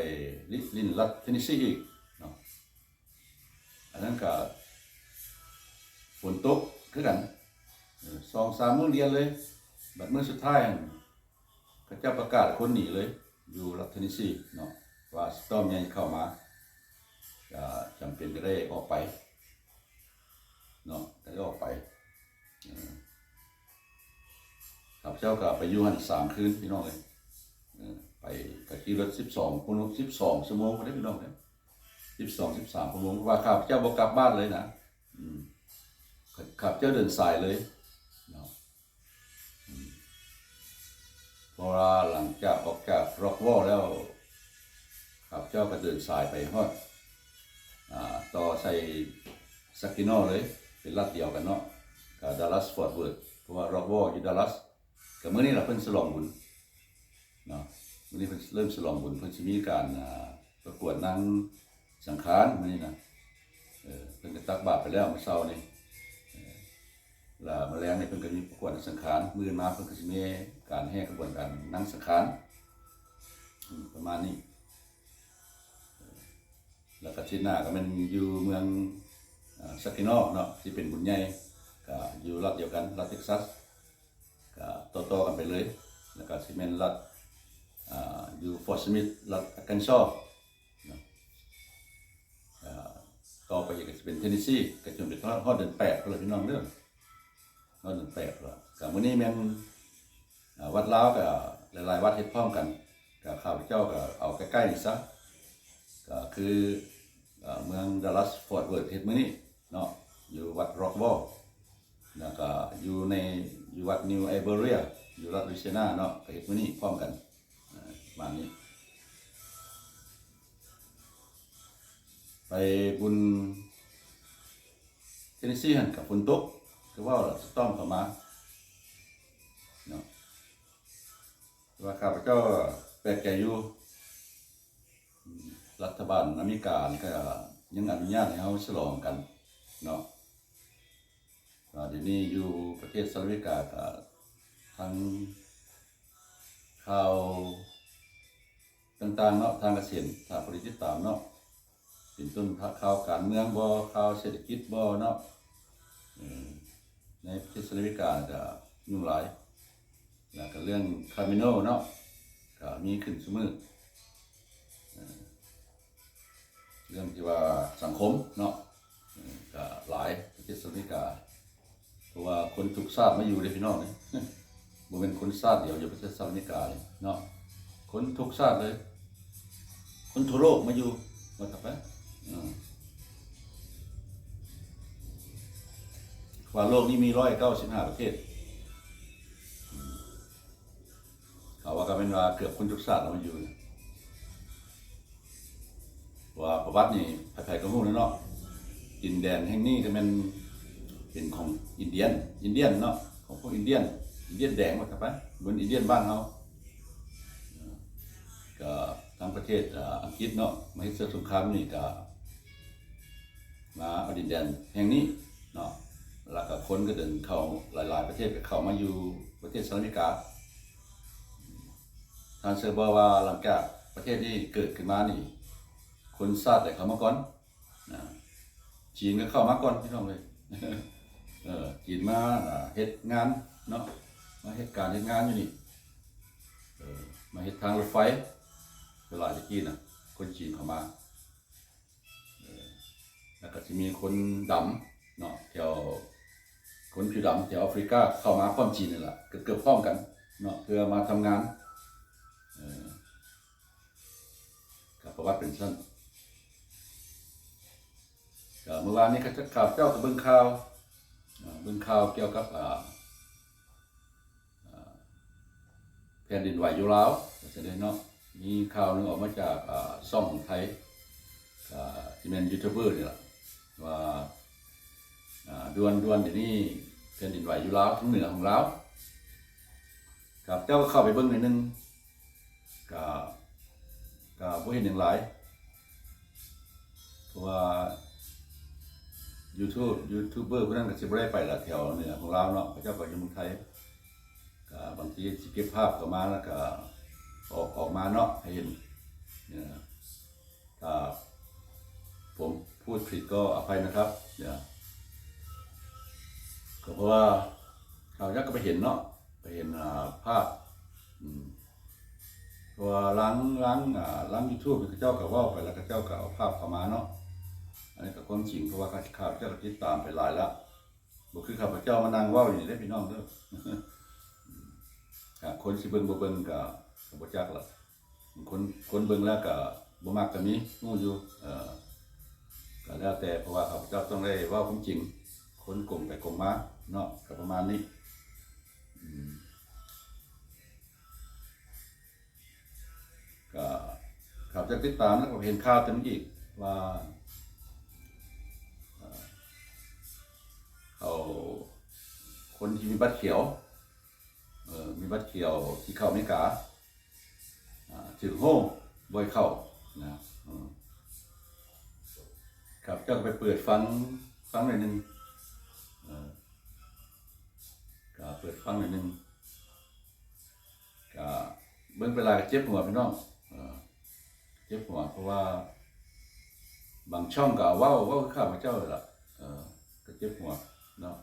ລິ ຫຼິ້ນລັດເທນເນຊີອີກເນາະ. ອັນນັ້ນກໍຝົນຕົກຄືກັນ ເອີ ສອງສາມມື້ລຽນເລີຍ. ບັດມື້ສຸດທ້າຍຫັ້ນ ເຂົາເຈົ້າປະກາດໃຫ້ຄົນໜີເລີຍ ຢູ່ລັດເທນເນຊີເນາະ ວ່າສະຕອມໃຫຍ່ເຂົ້າມາ ກໍຈຳເປັນກໍໄດ້ອອກໄປເນາະ ກໍໄດ້ອອກໄປ. ເອີ ຂ້າພະເຈົ້າກໍໄປຢູ່ຫັ້ນສາມຄືນ ພີ່ນ້ອງເອີຍ. ເອີ ໄປ ກໍຂີ່ລົດສິບສອງ ຄົນ ສິບສອງຊົ່ວໂມງພຸ້ນເດ້ ພີ່ນ້ອງເອີຍ ສິບສອງ ສິບສາມຊົ່ວໂມງ ວ່າຂ້າພະເຈົ້າບໍ່ກັບບ້ານເລີຍນະ. ອືມ ຂ້າພະເຈົ້າເດີນສາຍເລີຍເນາະ. ອືມ ເພາະວ່າຫຼັງຈາກອອກຈາກ Rock Wall ແລ້ວ ຂ້າພະເຈົ້າກໍເດີນສາຍໄປຮອດ ອ່າ ຕໍ່ໃສ່ Saginaw ເລີຍ ເປັນລັດດຽວກັນເນາະ ກັບ Dallas Fort Worth ເພາະວ່າ Rock Wall ຢູ່ Dallas. ກໍມື້ນີ້ລະເພິ່ນສະຫຼອງບຸນເນາະ ມື້ນີ້ເພິ່ນເລີ່ມສະຫຼອງບຸນ ເພິ່ນຊິມີການ ອ່າ ປະກວດນາງສັງຂານມື້ນີ້ນະ. ເອີ ເພິ່ນກໍຕັກບາດໄປແລ້ວມື້ເຊົ້ານີ້ ເອີ ລະມື້ແລງນີ້ເພິ່ນກໍມີປະກວດນາງສັງຂານ ມື້ອື່ນມາເພິ່ນກໍຊິມີການແຫ່ຂະບວນການນາງສັງຂານ ອືມ ປະມານນີ້. ເອີ ລະກະອາທິດໜ້າກໍແມ່ນຢູ່ເມືອງ ອ່າ Saginaw ເນາະ ທີ່ເປັນບຸນໃຫຍ່ ກໍຢູ່ລັດດຽວກັນ ລັດ Texas ກໍຕໍ່ໆກັນໄປເລີຍ. ລະກະຊິແມ່ນລັດ ອ່າ ຢູ່ Fort Smith ລັດ Arkansas ເນາະ ອ່າ ຕໍ່ໄປອີກກໍຊິເປັນ Tennessee ກໍຈົນໄປຮອດເດືອນແປດພຸ້ນລະ ພີ່ນ້ອງເດີ ຮອດເດືອນແປດພຸ້ນລະ. ກໍມື້ນີ້ແມ່ນ ອ່າ ວັດລາວກໍຫຼາຍໆວັດເຮັດພ້ອມກັນ ກໍຂ້າພະເຈົ້າກໍເອົາໃກ້ໆນີ້ຊະ ກໍຄື ເອີ ເມືອງ Dallas Fort Worth ເຮັດມື້ນີ້ເນາະ ຢູ່ວັດ Rock Wall ແລ້ວກໍຢູ່ໃນ ຢູ່ວັດ New Iberia ຢູ່ລັດ Louisiana ເນາະ ກໍເຮັດມື້ນີ້ພ້ອມກັນ ເອີ ປະມານນີ້. ໄປບຸນ Tennessee ຫັ້ນກໍຝົນຕົກ ຄືເວົ້າລະ ສະຕອມເຂົ້າມາເນາະ. ແຕ່ວ່າຂ້າພະເຈົ້າແປກໃຈຢູ່ ອືມ ລັດຖະບານອາເມລິການີ້ກໍຍັງອະນຸຍາດໃຫ້ເຮົາສະຫຼອງກັນເນາະ ວ່າດຽວນີ້ຢູ່ປະເທດສະຫະລັດອາເມລິກາກໍທັງຂ່າວຕ່າງໆເນາະ ທ່ານກໍຊິເຫັນ ຖ້າຜູ້ໃດຕິດຕາມເນາະ ເປັນຕົ້ນຂ່າວການເມືອງບໍ ຂ່າວເສດຖະກິດບໍເນາະ ເອີ ໃນປະເທດສະຫະລັດອາເມລິກາກໍຫຍຸ້ງຫຼາຍ ແລ້ວກໍເລື່ອງຄາມິໂນເນາະ ກໍມີຂຶ້ນຊຸມື້ ເອີ ເລື່ອງທີ່ວ່າສັງຄົມເນາະ ເອີ ກໍຫຼາຍປະເທດສະຫະລັດອາເມລິກາ ເພາະວ່າຄົນທຸກຊາດມາຢູ່ເດ້ພີ່ນ້ອງເອີຍ ບໍ່ແມ່ນຄົນຊາດດຽວຢູ່ປະເທດສະຫະລັດອາເມລິກາເນາະ ຄົນທຸກຊາດເລີຍ ຄົນທົ່ວໂລກມາຢູ່ ວ່າຊະໄປ ເອີ ວ່າໂລກນີ້ມີຮ້ອຍເກົ້າສິບຫ້າປະເທດ ເຂົາວ່າກໍແມ່ນວ່າເກືອບຄົນທຸກຊາດລະມາຢູ່ ເພາະວ່າປະຫວັດນີ້ໃຜໆກໍຮູ້ແລ້ວເນາະ ດິນແດນແຫ່ງນີ້ກໍແມ່ນເປັນຂອງອິນເດຍນ ອິນເດຍນເນາະ ຂອງພວກອິນເດຍນ ອິນເດຍນແດງວ່າຊະໄປ ເໝືອນອິນເດຍນບ້ານເຮົາ ກໍທາງປະເທດ ອາ ອັງກິດເນາະ ມາເຮັດເຊິ່ງສົງຄາມນີ້ກໍ ມາເອົາດິນແດນແຫ່ງນີ້ເນາະ ແລ້ວກໍຄົນກໍເດີນເຂົ້າ ຫຼາຍໆປະເທດກໍເຂົ້າມາຢູ່ປະເທດສະຫະລັດອາເມລິກາ. ທ່ານເຊື່ອບໍ່ວ່າຫຼັງຈາກປະເທດນີ້ເກີດຂຶ້ນມານີ້ ຄົນຊາດໃດເຂົ້າມາກ່ອນ? ນະ ຈີນກໍເຂົ້າມາກ່ອນ ພີ່ນ້ອງເອີຍ ເອີ ຈີນມາ ອ່າ ເຮັດງານເນາະ ມາເຮັດການເຮັດງານຢູ່ນີ້ ເອີ ມາເຮັດທາງລົດໄຟ ເວລາແຕ່ກີ້ນະ ຄົນຈີນເຂົ້າມາ ເອີ ແລ້ວກໍຊິມີຄົນດຳເນາະ ແຖວ ຄົນຜິວດຳແຖວອາຟຣິກາເຂົ້າມາພ້ອມຈີນນີ້ລະ ເກືອບໆພ້ອມກັນເນາະ ເພື່ອມາທຳງານ ເອີ ກໍປະຫວັດເປັນຊັ້ນ. ກໍມື້ວານນີ້ ຂ້າພະເຈົ້າກໍເບິ່ງຂ່າວ ເອີ ເບິ່ງຂ່າວກ່ຽວກັບ ອ່າ ອ່າ ແຜ່ນດິນໄຫວຢູ່ລາວ ວ່າຊັ້ນເດເນາະ ມີຂ່າວໜຶ່ງອອກມາຈາກ ອ່າ ຊ່ອງຂອງໄທ ກໍຊິແມ່ນຢູທູບເບີນີ້ລະ ວ່າ ອ່າ ດ່ວນໆ ດຽວນີ້ແຜ່ນດິນໄຫວຢູ່ລາວ ທາງເໜືອຂອງລາວ. ຂ້າພະເຈົ້າກໍເຂົ້າໄປເບິ່ງໜ້ອຍໜຶ່ງ ກະ ກະບໍ່ເຫັນຫຍັງຫຼາຍ ເພາະວ່າ YouTube ຢູທູບເບີຜູ້ນັ້ນກໍຊິບໍ່ໄດ້ໄປລະ ແຖວເໜືອຂອງລາວເນາະ ເຂົາເຈົ້າກໍຢູ່ເມືອງໄທ ກໍບາງທີຊິເກັບພາບເຂົ້າມາ ແລ້ວກໍອອກ ອອກມາເນາະ ໃຫ້ເຫັນເນາະ. ຖ້າຜົມພູດຜິດກໍອະໄພນະຄັບເນາະ ກໍເພາະວ່າເຮົາຢາກກໍໄປເຫັນເນາະ ໄປເຫັນ ອ່າ ພາບ ອືມ ເພາະວ່າລາງ ລາງ ອ່າ ລາງຢູທູບເຂົາເຈົ້າກໍເວົ້າໄປ ແລ້ວເຂົາເຈົ້າກໍເອົາພາບເຂົ້າມາເນາະ. ອັນນີ້ກໍຄວາມຈິງ ເພາະວ່າຂ້າ ຂ້າພະເຈົ້າກໍຕິດຕາມໄປຫຼາຍແລ້ວ ບໍ່ຄືຂ້າພະເຈົ້າມານັ່ງເວົ້າຢູ່ນີ້ເດ້ພີ່ນ້ອງເດີ. ອ່າ ຄົນຊິເບິ່ງບໍ່ເບິ່ງກໍ ກໍບໍ່ຈັກລະ ຄົນ ຄົນເບິ່ງແລ້ວກໍບໍ່ມັກກໍມີ ຮູ້ຢູ່ ເອີ ກໍແລ້ວແຕ່ ເພາະວ່າຂ້າພະເຈົ້າຕ້ອງໄດ້ເວົ້າຄວາມຈິງ ຄົນກົງໄປກົງມາເນາະ ກໍປະມານນີ້. ອືມ ກໍ ຂ້າພະເຈົ້າຕິດຕາມ ແລ້ວກໍເຫັນຂ່າວຕື່ມອີກວ່າ ເອີ ເຂົາ ຄົນທີ່ມີບັດຂຽວ ເອີ ມີບັດຂຽວທີ່ເຂົ້າອາເມລິກາ ອ່າ ຖືກໂຮ່ບໍ່ໃຫ້ເຂົ້ານະ. ເອີ ຂ້າພະເຈົ້າກໍໄປເປີດຟັງ ຟັງໜ້ອຍໜຶ່ງ ເອີ ກໍເປີດຟັງໜ້ອຍໜຶ່ງ ກະເບິ່ງໄປຫຼາຍກະເຈັບຫົວພີ່ນ້ອງ ເອີ ເຈັບຫົວ ເພາະວ່າບາງຊ່ອງກະເວົ້າ ເວົ້າຄືຂ້າພະເຈົ້ານີ້ລະ ເອີ ກະເຈັບຫົວເນາະ.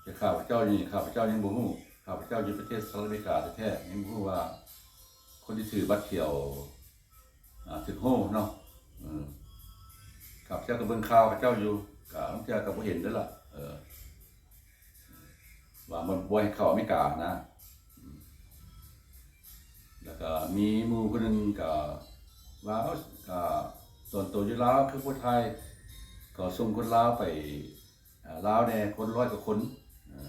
ແຕ່ຂ້າພະເຈົ້ານີ້ ຂ້າພະເຈົ້າຍັງບໍ່ຮູ້ ຂ້າພະເຈົ້າຢູ່ປະເທດສະຫະລັດອາເມລິກາແທ້ໆ ຍັງບໍ່ຮູ້ວ່າຄົນທີ່ຖືບັດຂຽວ ອ່າ ຖືກໂຮ່ເນາະ ເອີ ຂ້າພະເຈົ້າກໍເບິ່ງຂ່າວເຂົາເຈົ້າຢູ່ ກະລາງເທື່ອກໍບໍ່ເຫັນເດ້ລະ ເອີ ວ່າບໍ່ ບໍ່ໃຫ້ເຂົ້າອາເມລິການະ. ແລ້ວກໍມີໝູ່ຜູ້ໜຶ່ງກໍວ່າ ເອົາ ກໍຕອນໂຕຢູ່ລາວຄືບໍ່ຖ່າຍ ກໍສົ່ງຄົນລາວໄປ ອ່າ ລາວແດ່ ຄົນຮ້ອຍກວ່າຄົນ ເອີ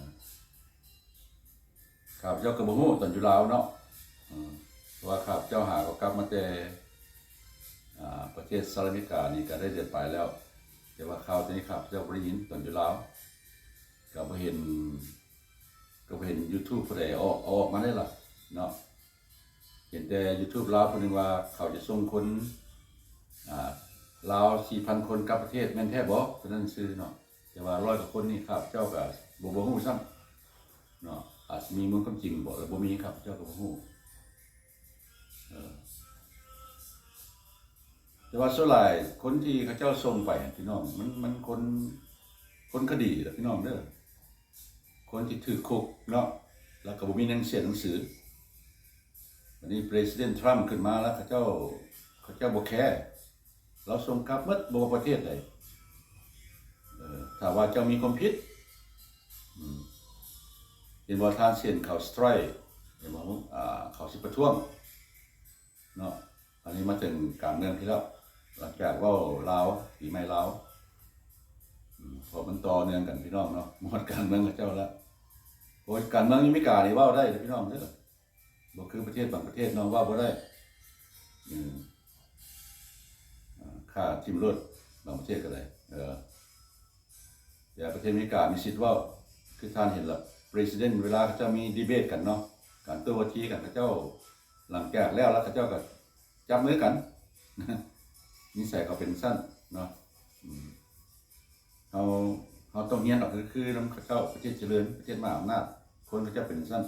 ຂ້າພະເຈົ້າກໍບໍ່ຮູ້ຕອນຢູ່ລາວເນາະ ເອີ ເພາະວ່າຂ້າພະເຈົ້າຫາກໍກັບມາແຕ່ ອ່າ ປະເທດສະຫະລັດອາເມລິການີ້ກໍໄດ້ເດືອນປາຍແລ້ວ ແຕ່ວ່າຂ່າວຕົວນີ້ຂ້າພະເຈົ້າບໍ່ໄດ້ຍິນຕອນຢູ່ລາວ ກໍບໍ່ເຫັນ ກໍບໍ່ເຫັນຢູທູບຜູ້ໃດອອກ ເອົາອອກມາໄດ້ລະເນາະ. ເຫັນແຕ່ຢູທູບລາວຜູ້ໜຶ່ງວ່າເຂົາຈະສົ່ງຄົນ ອ່າ ລາວສີ່ພັນຄົນກັບປະເທດ ແມ່ນແທ້ບໍ່? ເທົ່ານັ້ນຊື່ເນາະ ແຕ່ວ່າຮ້ອຍກວ່າຄົນນີ້ ຂ້າພະເຈົ້າກໍບໍ່ ບໍ່ຮູ້ຊ້ຳເນາະ ອາດຊິມີມູນຄວາມຈິງບໍ່ ຫຼື ບໍ່ມີ ຂ້າພະເຈົ້າກໍບໍ່ຮູ້ ເອີ ແຕ່ວ່າສ່ວນຫຼາຍຄົນທີ່ເຂົາເຈົ້າສົ່ງໄປຫັ້ນ ພີ່ນ້ອງ ມັນ ມັນຄົນ ຄົນຄະດີລະ ພີ່ນ້ອງເດີ ຄົນທີ່ຖືກຄຸກເນາະ ແລ້ວກໍບໍ່ມີໜັງເສຍໜັງສື. ບັດນີ້ President Trump ຂຶ້ນມາແລ້ວ ເຂົາເຈົ້າ ເຂົາເຈົ້າບໍ່ແຄ ລາວສົ່ງກັບໝົດ ບໍ່ວ່າປະເທດໃດ ເອີ ຖ້າວ່າເຈົ້າມີຄວາມຜິດ ອືມ ເຫັນບໍ່ ທ່ານເຊັນເຂົາ strike ເຫັນບໍ່ ອ່າ ເຂົາຊິປະທ້ວງເນາະ. ອັນນີ້ມາເຖິງການເມືອງພີ້ແລ້ວ ຫຼັງຈາກເວົ້າລາວ ປີໃໝ່ລາວ ອືມ ເພາະມັນຕໍ່ເນື່ອງກັນ ພີ່ນ້ອງເນາະ ໝົດການເມືອງເຂົາເຈົ້າແລ້ວ ໂອ້ຍ ການເມືອງຢູ່ອາເມລິການີ້ເວົ້າໄດ້ເດີ ພີ່ນ້ອງເດີ ບໍ່ຄືປະເທດບາງປະເທດເນາະ ເວົ້າບໍ່ໄດ້ ເອີ ຂ້າຖິ້ມໂລດ ບາງປະເທດກໍໄດ້ ເອີ ແຕ່ປະເທດອາເມລິກາມີສິດເວົ້າ ຄືທ່ານເຫັນລະ President ເວລາເຂົາເຈົ້າມີ debate ກັນເນາະ ການໂຕ້ວາທີກັນ ເຂົາເຈົ້າ ຫຼັງຈາກແລ້ວລະ ເຂົາເຈົ້າກໍຈັບມືກັນ ນິໄສເຂົາເປັນຊັ້ນເນາະ ອືມ ເຮົາ ເຮົາຕ້ອງຮຽນເອົາຄືນຳເຂົາເຈົ້າ ປະເທດຈະເລີນ ປະເທດມະຫາອຳນາດ ຄົນເຂົາເຈົ້າເປັນຊັ້ນ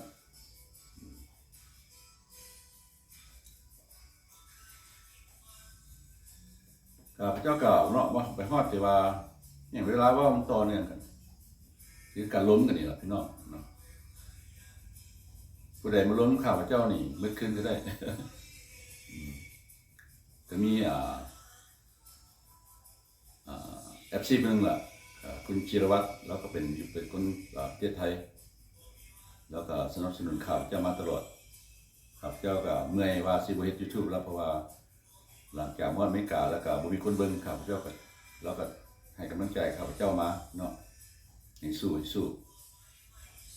ຂ້າພະເຈົ້າກ່າວເນາະ ວ່າໄປຮອດທີ່ວ່າ ຫຍັງ ເວລາເວົ້າມັນຕໍ່ເນື່ອງກັນ ຄືການລົມກັນນີ້ລະ ພີ່ນ້ອງເນາະ ຜູ້ໃດມາລົມຂ້າພະເຈົ້ານີ້ ໝົດຄືນກໍໄດ້ ອືມ ກໍມີ ອ່າ ອ່າ ເອັຟຊີ ຜູ້ໜຶ່ງລະ ເອີ ຄຸນ ຈິລະວັດ ລາວກໍເປັນ ຢູ່ ເປັນຄົນ ອ່າ ປະເທດໄທ ລາວກໍສະໜັບສະໜູນຂ້າພະເຈົ້າມາຕະຫຼອດ ຂ້າພະເຈົ້າກໍເມື່ອຍວ່າຊິບໍ່ເຮັດຢູທູບແລ້ວ ເພາະວ່າຫຼັງຈາກມາຮອດອາເມລິກາແລ້ວກໍບໍ່ມີຄົນເບິ່ງ ຂ້າພະເຈົ້າກໍ ລາວກໍໃຫ້ກຳລັງໃຈຂ້າພະເຈົ້າມາເນາະ ໃຫ້ສູ້ ໃຫ້ສູ້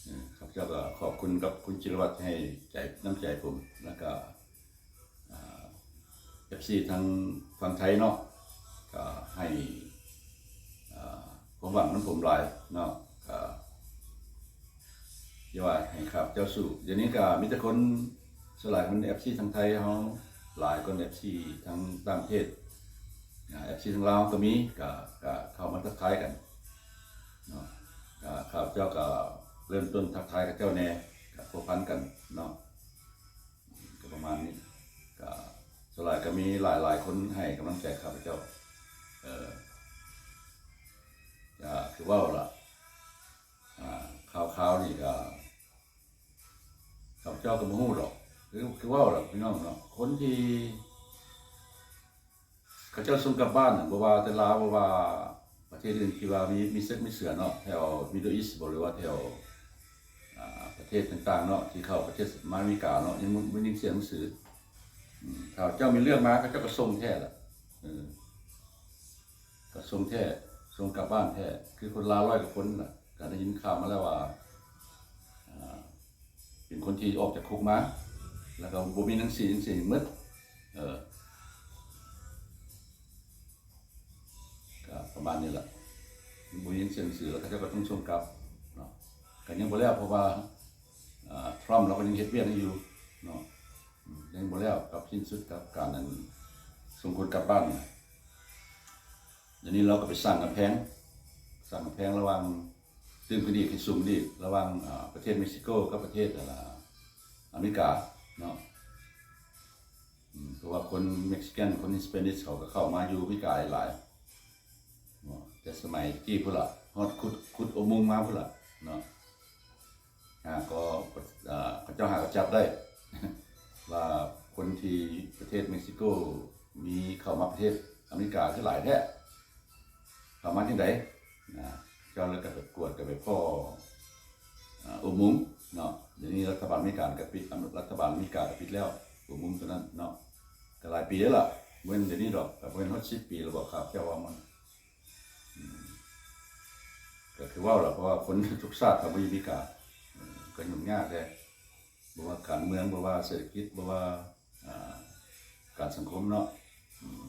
ເອີ ຂ້າພະເຈົ້າກໍຂອບຄຸນກັບຄຸນ ຈິລະວັດ ໃຫ້ໃຈ ນ້ຳໃຈຜົມ ແລ້ວກໍ ອ່າ ເອັຟຊີ ທາງຝັ່ງໄທເນາະ ກໍໃຫ້ ອ່າ ຄວາມຫວັງນຳຜົມຫຼາຍເນາະ ກໍຢ່າວ່າໃຫ້ຂ້າພະເຈົ້າສູ້ ດຽວນີ້ກໍມີແຕ່ຄົນ ສ່ວນຫຼາຍມັນເອັຟຊີທາງໄທເຮົາຫຼາຍກວ່າເອັຟຊີທາງຕ່າງປະເທດ ອ່າ ເອັຟຊີ ທາງລາວກໍມີ ກໍ ກໍເຂົ້າມາທັກທາຍກັນເນາະ. ກໍຂ້າພະເຈົ້າກໍເລີ່ມຕົ້ນທັກທາຍເຂົາເຈົ້າແດ່ ກໍພົວພັນກັນເນາະ. ກໍປະມານນີ້ ກໍສ່ວນຫຼາຍກໍມີຫຼາຍໆຄົນໃຫ້ກຳລັງໃຈຂ້າພະເຈົ້າ. ເອີ ກໍຄືເວົ້າລະ ອ່າ ຂ່າວໆນີ້ກໍ ຂ້າພະເຈົ້າກໍບໍ່ຮູ້ດອກ ຄື ຄືເວົ້າລະພີ່ນ້ອງເນາະ ຄົນທີ່ ເຂົາເຈົ້າສົ່ງກັບບ້ານນະ ບໍ່ວ່າແຕ່ລາວ ບໍ່ວ່າປະເທດອື່ນທີ່ວ່າມີ ມີເຊກມີເສືອເນາະ ແຖວ Middle East ບໍ ຫຼືວ່າແຖວ ອ່າ ປະເທດຕ່າງໆເນາະ ທີ່ເຂົ້າປະເທດມາອາເມລິກາເນາະ ຍັງບໍ່ ບໍ່ຍິນສຽງໜັງສື. ອືມ ຖ້າເຈົ້າມີເລື່ອງມາ ເຂົາເຈົ້າກໍສົ່ງແທ້ລະ ເອີ ກໍສົ່ງແທ້ ສົ່ງກັບບ້ານແທ້ ຄືຄົນລາວຮ້ອຍກວ່າຄົນລະ ກໍໄດ້ຍິນຂ່າວມາແລ້ວວ່າ ອ່າ ເປັນຄົນທີ່ອອກຈາກຄຸກມາ ແລ້ວກໍບໍ່ມີໜັງສືຫຍັງເສຍໝົດ. ເອີ ກໍປະມານນີ້ລະ ບໍ່ມີໜັງສື ແລ້ວເຂົາເຈົ້າກໍຕ້ອງສົ່ງກັບເນາະ. ກໍຍັງບໍ່ແລ້ວ ເພາະວ່າ ອ່າ Trump ລາວກໍຍັງເຮັດວຽກນີ້ຢູ່ເນາະ ອືມ ຍັງບໍ່ແລ້ວກັບ ສິ້ນສຸດກັບການ ອັນ ສົ່ງຄົນກັບບ້ານ. ດຽວນີ້ລາວກໍໄປສ້າງກຳແພງ ສ້າງກຳແພງລະຫວ່າງ ຕື່ມຂຶ້ນອີກ ໃຫ້ສູງຂຶ້ນອີກ ລະຫວ່າງ ອ່າ ປະເທດເມັກຊິໂກກັບປະເທດ ອ່າ ອາເມລິກາເນາະ. ອືມ ເພາະວ່າຄົນເມັກຊິກັນ ຄົນ Hispanic ເຂົາກໍເຂົ້າມາຢູ່ອາເມລິກາຫຼາຍໆເນາະ ແຕ່ສະໄໝຕະກີ້ພຸ້ນລະ ຮອດຂຸດ ຂຸດອຸໂມງມາພຸ້ນລະເນາະ. ຫາກໍ ອ່າ ເຂົາເຈົ້າຫາກໍຈັບໄດ້ ວ່າຄົນທີ່ປະເທດເມັກຊິໂກມີເຂົ້າມາປະເທດອາເມລິກາຄືຫຼາຍແທ້ ເຂົ້າມາຈັ່ງໃດນະ. ເຈົ້າເລີຍກໍໄປກວດ ກໍໄປພໍ້ ອ່າ ອຸໂມງເນາະ. ດຽວນີ້ລັດຖະບານອາເມລິກາກໍປິດ ລັດຖະບານອາເມລິກາກໍປິດແລ້ວອຸໂມງຕົວນັ້ນເນາະ ກໍຫຼາຍປີແລ້ວລະ ບໍ່ແມ່ນດຽວນີ້ດອກ ກໍບໍ່ແມ່ນຮອດສິບປີແລ້ວບໍ ຂ້າພະເຈົ້າວ່າມັນ ອືມ ກໍຄືເວົ້າລະ ເພາະວ່າຄົນທຸກຊາດເຂົາມາຢູ່ອາເມລິກາ ເອີ ກໍຫຍຸ້ງຍາກແດ່ ບໍ່ວ່າການເມືອງ ບໍ່ວ່າເສດຖະກິດ ບໍ່ວ່າ ອ່າ ການສັງຄົມເນາະ. ອືມ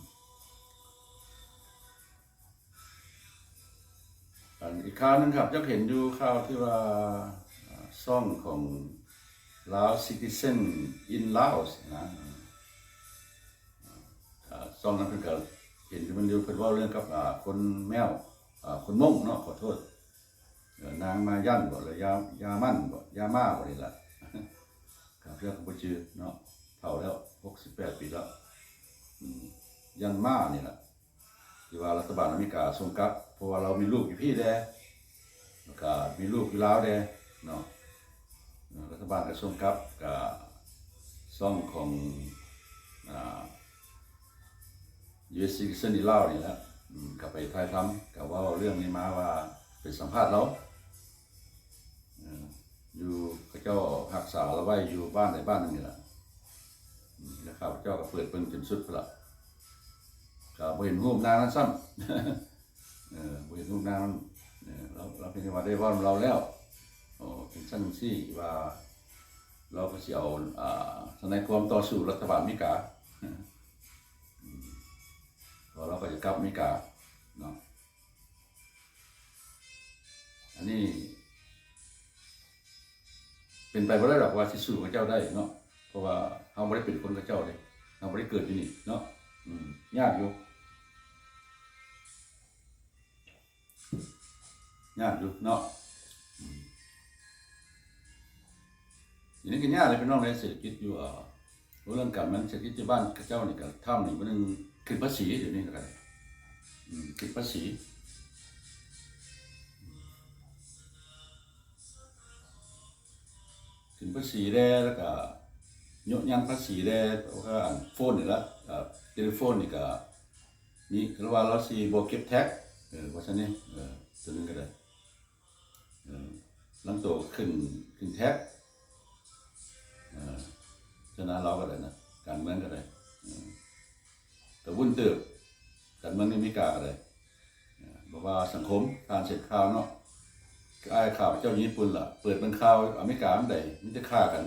ອັນອີກຂ່າວໜຶ່ງ ຂ້າພະເຈົ້າເຫັນຢູ່ ຂ່າວທີ່ວ່າ ອ່າ ຊ່ອງຂອງ Lao Citizen in Laos ນະ ອ່າ ຊ່ອງນັ້ນເພິ່ນກໍເຫັນຢູ່ ມັນຢູ່ ເພິ່ນເວົ້າເລື່ອງກັບ ອ່າ ຄົນແມວ ອ່າ ຄົນມົ້ງເນາະ ຂໍໂທດ ເອີ ນາງມາຢັນບໍ ຫຼື ຢາ ຢາມັນບໍ ຢາມາບໍ ນີ້ລະ ຂ້າພະເຈົ້າກໍບໍ່ຈື່ເນາະ ເຖົ້າແລ້ວ ຫົກສິບແປດປີແລ້ວ ອືມ ຢັນມານີ້ລະ ທີ່ວ່າລັດຖະບານອາເມລິກາສົ່ງກັບ ເພາະວ່າລາວມີລູກຢູ່ພີ້ແດ່ ແລ້ວກະມີລູກຢູ່ລາວແດ່ເນາະ. ເອີ ລັດຖະບານກໍສົ່ງກັບ ກະຊ່ອງຂອງ ອ່າ ຢູເອສ Citizen in Laos ນີ້ແຫຼະ ອືມ ກໍໄປຖ່າຍທຳ ກໍເວົ້າເລື່ອງນີ້ມາວ່າໄປສຳພາດລາວ ເອີ ຢູ່ ເຂົາເຈົ້າຮັກສາລາວໄວ້ຢູ່ບ້ານໃດບ້ານໜຶ່ງນີ້ລະ ອືມ ແລ້ວຂ້າພະເຈົ້າກໍເປີດເບິ່ງຈົນສຸດພຸ້ນລະ ກໍບໍ່ເຫັນຮູບນາງນັ້ນຊ້ຳ ເອີ ບໍ່ເຫັນຮູບນາງນັ້ນ ເອີ ລາວ ລາວເປັນຫຍັງວ່າໄດ້ເວົ້ານຳລາວແລ້ວ ໂອ້ ເປັນຊັ້ນຈັ່ງຊີ້ ວ່າລາວກໍຊິເອົາ ອ່າ ທະນາຍຄວາມຕໍ່ສູ້ລັດຖະບານອາເມລິກາ ອືມ ເພາະລາວກໍຈະກັບອາເມລິກາເນາະ. ອັນນີ້ເປັນໄປບໍ່ໄດ້ດອກວ່າຊິສູ້ເຂົາເຈົ້າໄດ້ເນາະ ເພາະວ່າເຮົາບໍ່ໄດ້ເປັນຄົນເຂົາເຈົ້າເດ້ ເຮົາບໍ່ໄດ້ເກີດຢູ່ນີ້ເນາະ ອືມ ຍາກຢູ່ ຍາກຢູ່ເນາະ ອືມ ດຽວນີ້ກໍຍາກເລີຍພີ່ນ້ອງເອີຍ ເສດຖະກິດຢູ່ ເອີ ເລື່ອງການເມືອງເສດຖະກິດຢູ່ບ້ານເຂົາເຈົ້ານີ້ກໍ Trump ນີ້ ມື້ໜຶ່ງຂຶ້ນພາສີ ດຽວນີ້ກໍໄດ້ ອືມ ຂຶ້ນພາສີ ຂຶ້ນພາສີແດ່ ແລ້ວກໍໂຍະຍັນພາສີແດ່ ແລ້ວກໍອັນໂຟນນີ້ລະ ເອີ ເທເລໂຟນນີ້ກໍມີ ລາວວ່າລາວຊິບໍ່ເກັບແທັກ ເອີ ວ່າຊັ້ນນີ້ ເອີ ຕົວໜຶ່ງກໍໄດ້ ເອີ ລາງໂຕຂຶ້ນ ຂຶ້ນແທັກ ເອີ ຊະນະລາວກໍໄດ້ນະ ການເມືອງກໍໄດ້ ເອີ ກະວຸ້ນເຕີບ ການເມືອງໃນອາເມລິກາກໍໄດ້ ເອີ ບໍ່ວ່າສັງຄົມ ທ່ານເສບຂ່າວເນາະ ຄືອ້າຍຂ້າພະເຈົ້າຢູ່ຍີ່ປຸ່ນລະ ເປີດເບິ່ງຂ່າວອາເມລິກາມັນໃດ ມີແຕ່ຂ້າກັນ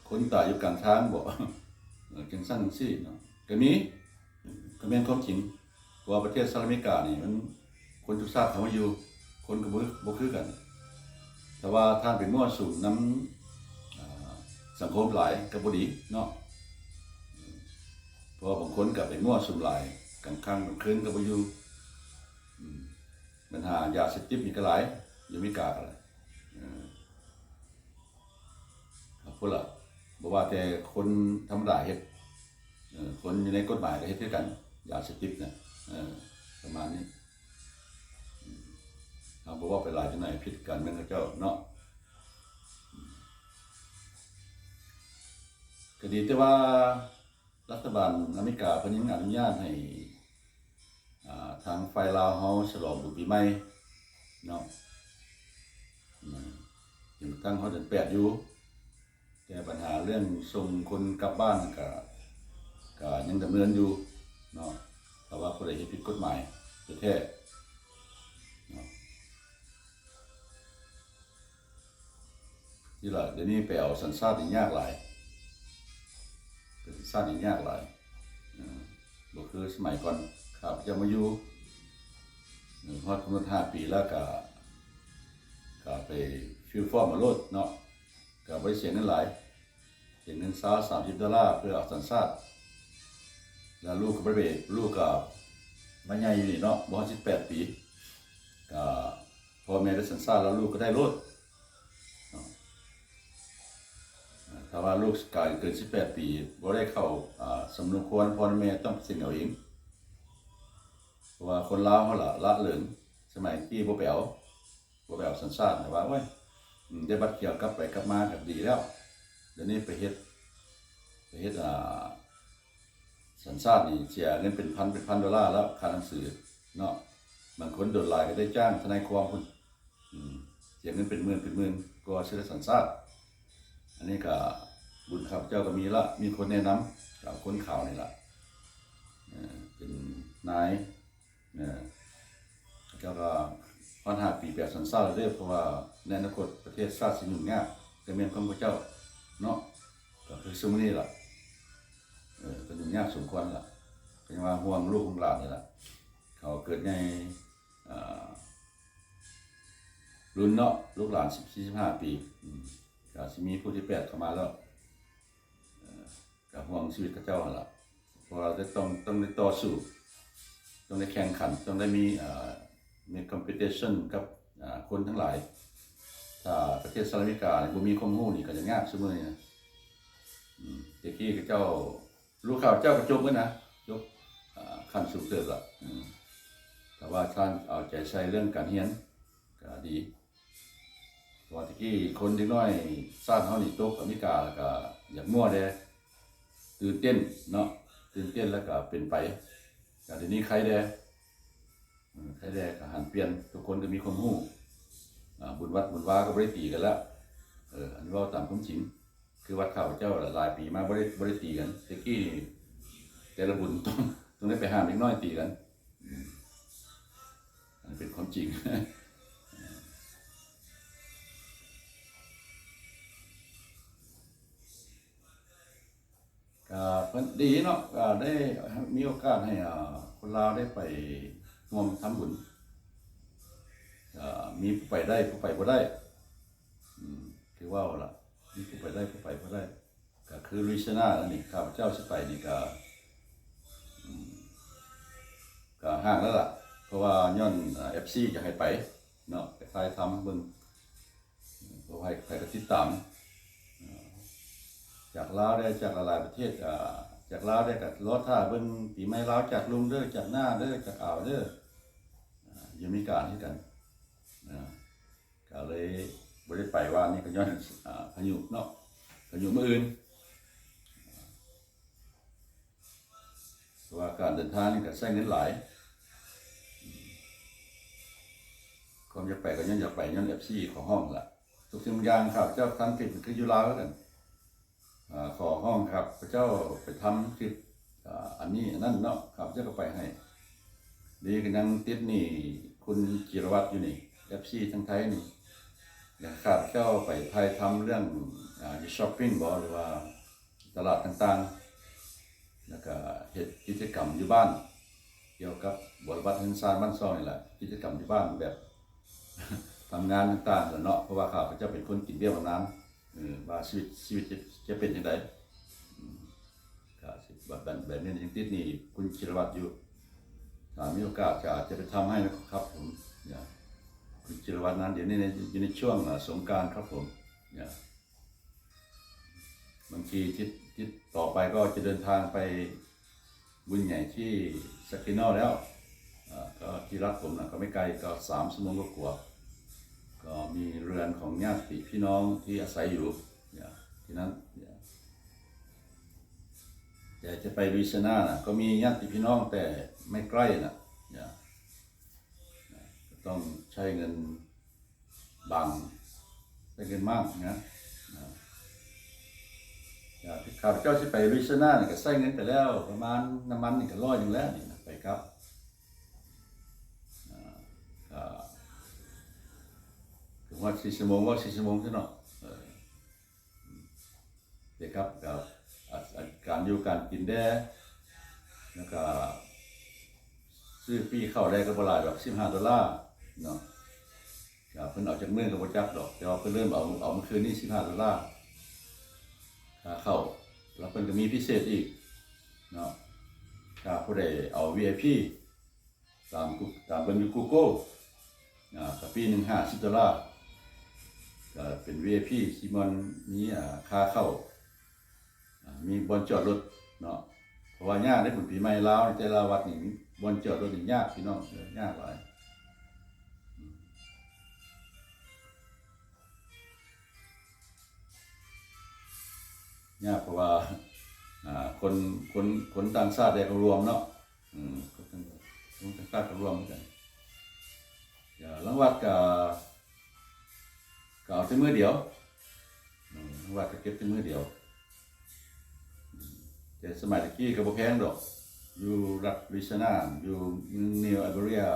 ຄົນຕາຍຢູ່ກາງທາງບໍ ເອີ ຈັ່ງຊັ້ນຈັ່ງຊີ້ເນາະ ກໍມີ ກໍແມ່ນຄວາມຈິງ ເພາະວ່າປະເທດສະຫະລັດອາເມລິການີ້ມັນ ຄົນທຸກຊາດເຂົ້າມາຢູ່ ຄົນກໍບໍ່ ບໍ່ຄືກັນ ຖ້າວ່າທ່ານໄປມົ້ວສຸມນຳ ອ່າ ສັງຄົມຫຼາຍກໍບໍ່ດີເນາະ ເອີ ພາະວ່າບາງຄົນກໍໄປມົ້ວສຸມຫຼາຍ ກາງຄ່ຳກາງຄືນກໍບໍ່ຢູ່. ອືມ ບັນຫາຢາເສບຕິດນີ້ກໍຫຼາຍ ຢູ່ອາເມລິກາກໍຫຼາຍ. ເອີ ເອົາພຸ້ນລະ ບໍ່ວ່າແຕ່ຄົນທຳມະດາເຮັດ ເອີ ຄົນຢູ່ໃນກົດໝາຍກໍເຮັດຄືກັນ ຢາເສບຕິດນະ. ເອີ ປະມານນີ້. ເຮົາບໍ່ເວົ້າໄປຫຼາຍຈັກໜ້ອຍ ຜິດການເມືອງເຂົາເຈົ້າເນາະ. ກໍດີແຕ່ວ່າລັດຖະບານອາເມລິກາເພິ່ນຍັງອະນຸຍາດໃຫ້ ອ່າ ທາງຝ່າຍລາວເຮົາສະຫຼອງບຸນປີໃໝ່ເນາະ. ອືມ ຍັງຕັ້ງຮອດເດືອນແປດຢູ່. ແຕ່ບັນຫາເລື່ອງສົ່ງຄົນກັບບ້ານກະ ກະຍັງດຳເນີນຢູ່ເນາະ ຖ້າວ່າຜູ້ໃດເຮັດຜິດກົດໝາຍແທ້ໆເນາະ. ນີ້ລະ ດຽວນີ້ໄປເອົາສັນຊາດນີ້ຍາກຫຼາຍ ເປັນສັນຊາດນີ້ຍາກຫຼາຍ ເອີ ບໍ່ຄືສະໄໝກ່ອນ ຂ້າພະເຈົ້າມາຢູ່ ເອີ ຮອດກຳນົດຫ້າປີແລ້ວກະ ກະໄປຟິວຟອມເອົາໂລດເນາະ. ກໍບໍ່ໄດ້ເສຍເງິນຫຼາຍ ເສຍເງິນຊາວ ສາມສິບໂດລາເພື່ອເອົາສັນຊາດ ແລ້ວລູກກໍບໍ່ໄດ້ໄປ ລູກກໍມາໃຫຍ່ຢູ່ນີ້ເນາະ ບໍ່ຮອດສິບແປດປີ ກໍພໍ່ແມ່ໄດ້ສັນຊາດແລ້ວ ລູກກໍໄດ້ໂລດເນາະ. ຖ້າວ່າລູກກາຍເກີນສິບແປດປີ ບໍ່ໄດ້ເຂົ້າ ອ່າ ສຳນົວຄວນ ພໍ່ແມ່ຕ້ອງເຊັນເອົາເອງ ເພາະວ່າຄົນລາວເຮົາລະ ລະເລີງ ສະໄໝກີ້ບໍ່ໄປເອົາ ບໍ່ໄປເອົາສັນຊາດ ແຕ່ວ່າ ໂອ້ຍ ອືມ ໄດ້ບັດຂຽວກັບໄປກັບມາກໍດີແລ້ວ. ດຽວນີ້ໄປເຮັດ ໄປເຮັດ ອ່າ ສັນຊາດນີ້ເສຍເງິນເປັນພັນ ເປັນພັນໂດລາແລ້ວ ຄ່າໜັງສືເນາະ. ບາງຄົນໂດນຫຼາຍກໍໄດ້ຈ້າງທະນາຍຄວາມພຸ້ນ ອືມ ເສຍເງິນເປັນໝື່ນ ເປັນໝື່ນ ກວ່າຊິໄດ້ສັນຊາດ. ອັນນີ້ກໍບຸນຂ້າພະເຈົ້າກໍມີລະ ມີຄົນແນະນຳ ກໍຄົນຂາວນີ້ລະ ເປັນນາຍ ເອີ ເຈົ້າກໍຮອດຫ້າປີແປດສັນຊາດແລ້ວເດ້ ເພາະວ່າໃນອະນາຄົດປະເທດຊາດຊິຫຍຸ້ງຍາກ ກໍແມ່ນຂອງພວກເຈົ້າເນາະ ກໍຄືຊຸມນີ້ລະ ເອີ ກໍຫຍຸ້ງຍາກສົມຄວນລະ ກໍຍັງວ່າຫ່ວງລູກຫ່ວງຫຼານນີ້ລະ ເຂົາເກີດໃຫຍ່ ອ່າ ລຸ້ນເນາະ ລູກຫຼານສິບສີ່ ສິບຫ້າປີ ອືມ ກໍຊິມີຜູ້ທີແປດເຂົ້າມາແລ້ວ ເອີ ກໍຫ່ວງຊີວິດເຂົາເຈົ້າຫັ້ນລະ ເພາະວ່າຕ້ອງ ຕ້ອງໄດ້ຕໍ່ສູ້ ຕ້ອງໄດ້ແຂ່ງຂັນ ຕ້ອງໄດ້ມີ ເອີ ມີຄອມເປີຕິຊັນກັບ ເອີ ຄົນທັງຫຼາຍ. ຖ້າປະເທດສະຫະລັດອາເມລິການີ້ບໍ່ມີຄວາມຮູ້ນີ້ກໍຈະຍາກຊຸມື້ນີ້ນະ ອືມ ແຕ່ກີ້ເຂົາເຈົ້າ ລູກຂ້າພະເຈົ້າກໍຈົບເບິດນະ ຈົບ ເອີ ຂັ້ນສູງເຕີບລະ ອືມ ຖ້າວ່າທ່ານເອົາໃຈໃສ່ເລື່ອງການຮຽນກໍດີ. ເພາະວ່າແຕ່ກີ້ຄົນເດັກນ້ອຍຊາດເຮົານີ້ຕົກອາເມລິກາ ແລ້ວກໍຢາກມົ້ວແດ່ ຕື່ນເຕັ້ນເນາະ ຕື່ນເຕັ້ນ ແລ້ວກໍເປັນໄປ. ກໍດຽວນີ້ໄຄແດ່ ເອີ ໄຄແດ່ ກໍຫັນປ່ຽນ ທຸກຄົນກໍມີຄວາມຮູ້ ອາ ບຸນວັດບຸນວາກໍບໍ່ໄດ້ຕີກັນແລ້ວ ເອີ ອັນນີ້ເວົ້າຕາມຄວາມຈິງ. ຄືວັດຂ້າພະເຈົ້າຫຼາຍປີມາບໍ່ໄດ້ ບໍ່ໄດ້ຕີກັນ ແຕ່ກີ້ນີ້ແຕ່ລະບຸນຕ້ອງ ຕ້ອງໄດ້ໄປຫ້າມເດັກນ້ອຍຕີກັນ ອືມ ອັນເປັນຄວາມຈິງ. ກໍເພິ່ນດີເນາະ ກໍໄດ້ມີໂອກາດໃຫ້ ອ່າ ຄົນລາວໄດ້ໄປຮ່ວມທຳບຸນ ກໍມີຜູ້ໄປໄດ້ ຜູ້ໄປບໍ່ໄດ້ ອືມ ຄືເວົ້າລະ ມີຜູ້ໄປໄດ້ ຜູ້ໄປບໍ່ໄດ້ ກໍຄືລຸຍຊຽນານີ້ ຂ້າພະເຈົ້າຊິໄປນີ້ກໍ ອືມ ກໍຫ່າງແລ້ວລະ ເພາະວ່າຍ້ອນ ເອີ ເອັຟຊີ ຢາກໃຫ້ໄປເນາະ ໄປຖ່າຍທຳເບິ່ງ ເພາະໃຜ ໃຜກໍຕິດຕາມ ເອີ ຈາກລາວແດ່ ຈາກຫຼາຍໆປະເທດ ເອີ ຈາກລາວແດ່ ກໍລໍຖ້າເບິ່ງປີໃໝ່ລາວ ຈາກລຸງເດີ ຈາກນ້າເດີ ຈາກອາວເດີ ເອີ ຢູ່ອາເມລິກາຄືກັນ ເອີ ກໍເລີຍບໍ່ໄດ້ໄປວານນີ້ ກໍຍ້ອນ ອ່າ ພາຍຸເນາະ ພາຍຸມື້ອື່ນ ເພາະວ່າການເດີນທາງນີ້ກໍໃຊ້ເງິນຫຼາຍ ຄວາມຢາກໄປກໍຍ້ອນຢາກໄປ ຍ້ອນເອັຟຊີຂໍຮ້ອງລະ ທຸກສິ່ງທຸກຢ່າງ ຂ້າພະເຈົ້າທຳຄລິບຄືຢູ່ລາວຄືກັນ ອ່າ ຂໍຮ້ອງ ຂ້າພະເຈົ້າໄປທຳຄລິບ ອ່າ ອັນນີ້ອັນນັ້ນເນາະ ຂ້າພະເຈົ້າກໍໄປໃຫ້ ດຽວນີ້ກໍຍັງຕິດໜີ້ຄຸນ ຈິລະວັດ ຢູ່ນີ້ ເອັຟຊີ ທາງໄທນີ້ ແລ້ວຂ້າພະເຈົ້າໄປຖ່າຍທຳເລື່ອງ ອ່າ ຢູ່ຊັອບປິງບໍ ຫຼືວ່າຕະຫຼາດຕ່າງໆ ແລ້ວກໍເຮັດກິດຈະກຳຢູ່ບ້ານ ກ່ຽວກັບບໍລິບັດເຮືອນຊານບ້ານຊ່ອງນີ້ແຫຼະ ກິດຈະກຳຢູ່ບ້ານແບບ ທຳງານຕ່າງໆແຫຼະເນາະ ເພາະວ່າຂ້າພະເຈົ້າເປັນຄົນກິນເບ້ຍບຳນານ ເອີ ວ່າຊີວິດ ຊີວິດຈະ ຈະເປັນຈັ່ງໃດ ອືມ ກໍຊິ ແບບ ແບບນີ້ຍັງຕິດໜີ້ຄຸນຈິລະວັດຢູ່. ຖ້າມີໂອກາດກໍອາດຈະໄປທຳໃຫ້ນະຄັບຜົມ. ຄຸນຈິລະວັດນັ້ນ ດຽວນີ້ຢູ່ໃນຊ່ວງສົງການຄັບຜົມ. ບາງທີທິດ ທິດຕໍ່ໄປກໍຈະເດີນທາງໄປບຸນໃຫຍ່ທີ່ສັກກິໂນແລ້ວ. ອາ ກໍທີ່ລັດຜົມນະ ກໍໄມ່ໄກ ກໍສາມຊົ່ວໂມງກວ່າໆ. ກໍມີເຮືອນຂອງຍາດຕິພີ່ນ້ອງທີ່ອາໄສຢູ່ທີ່ນັ້ນ. ແຕ່ຈະໄປລຸຍຊຽນານະ ກໍມີຍາດຕິພີ່ນ້ອງ ແຕ່ໄມ່ໃກ້ນະ ກໍຕ້ອງໃຊ້ເງິນບາງ ໃຊ້ເງິນມາກນະ. ອາ ຂ້າພະເຈົ້າຊິໄປລຸຍຊຽນານີ້ ກໍໃຊ້ເງິນໄປແລ້ວປະມານ ນ້ຳມັນນີ້ກໍຮ້ອຍໜຶ່ງແລ້ວນີ້ນະ ໄປກັບ. ອາ ກໍ ກໍຮອດສີ່ຊົ່ວໂມງ ເວົ້າສີ່ຊົ່ວໂມງຊະເນາະ. ເອີ ໄປກັບ ກັບ ອາ ອາ ການຢູ່ການກິນແດ່ ແລ້ວກະຊື້ປີ້ເຂົ້າແດ່ ກໍບໍ່ຫຼາຍດອກ ສິບຫ້າໂດລາເນາະ. ກະເພິ່ນເອົາຈັກມື້ກໍບໍ່ຈັກດອກ ແຕ່ວ່າເພິ່ນເລີ່ມເອົາ ເອົາມື້ຄືນນີ້ສິບຫ້າໂດລາ ຄ່າເຂົ້າ. ແລ້ວເພິ່ນກໍມີພິເສດອີກເນາະ ຖ້າຜູ້ໃດເອົາ ວີໄອພີ ຕາມ ຕາມເບິ່ງຢູ່ Google ອາ ກໍປີໜຶ່ງຫ້າສິບໂດລາ ກໍເປັນ ວີໄອພີ ຊິມ່ວນ ມີ ອາ ຄ່າເຂົ້າ ອາ ມີບ່ອນຈອດລົດເນາະ. ເພາະວ່າຍາກເດ້ ບຸນປີໃໝ່ລາວນີ້ ແຕ່ລະວັດນີ້ ບ່ອນຈອດລົດນີ້ຍາກພີ່ນ້ອງ ເອີ ຍາກຫຼາຍ ຍາກ ເພາະວ່າ ອາ ຄົນ ຄົນ ຄົນຕ່າງຊາດແດ່ກໍລວມເນາະ. ອືມ ຄົນຕ່າງຊາດກໍລວມຄືກັນ. ລາງວັດກໍ ກໍເອົາແຕ່ມື້ດຽວ. ອືມ ລາງວັດກໍເກັບແຕ່ມື້ດຽວ. ແຕ່ສະໄໝຕະກີ້ກໍບໍ່ແພງດອກ ຢູ່ລັດລຸຍຊຽນາ ຢູ່ New Iberia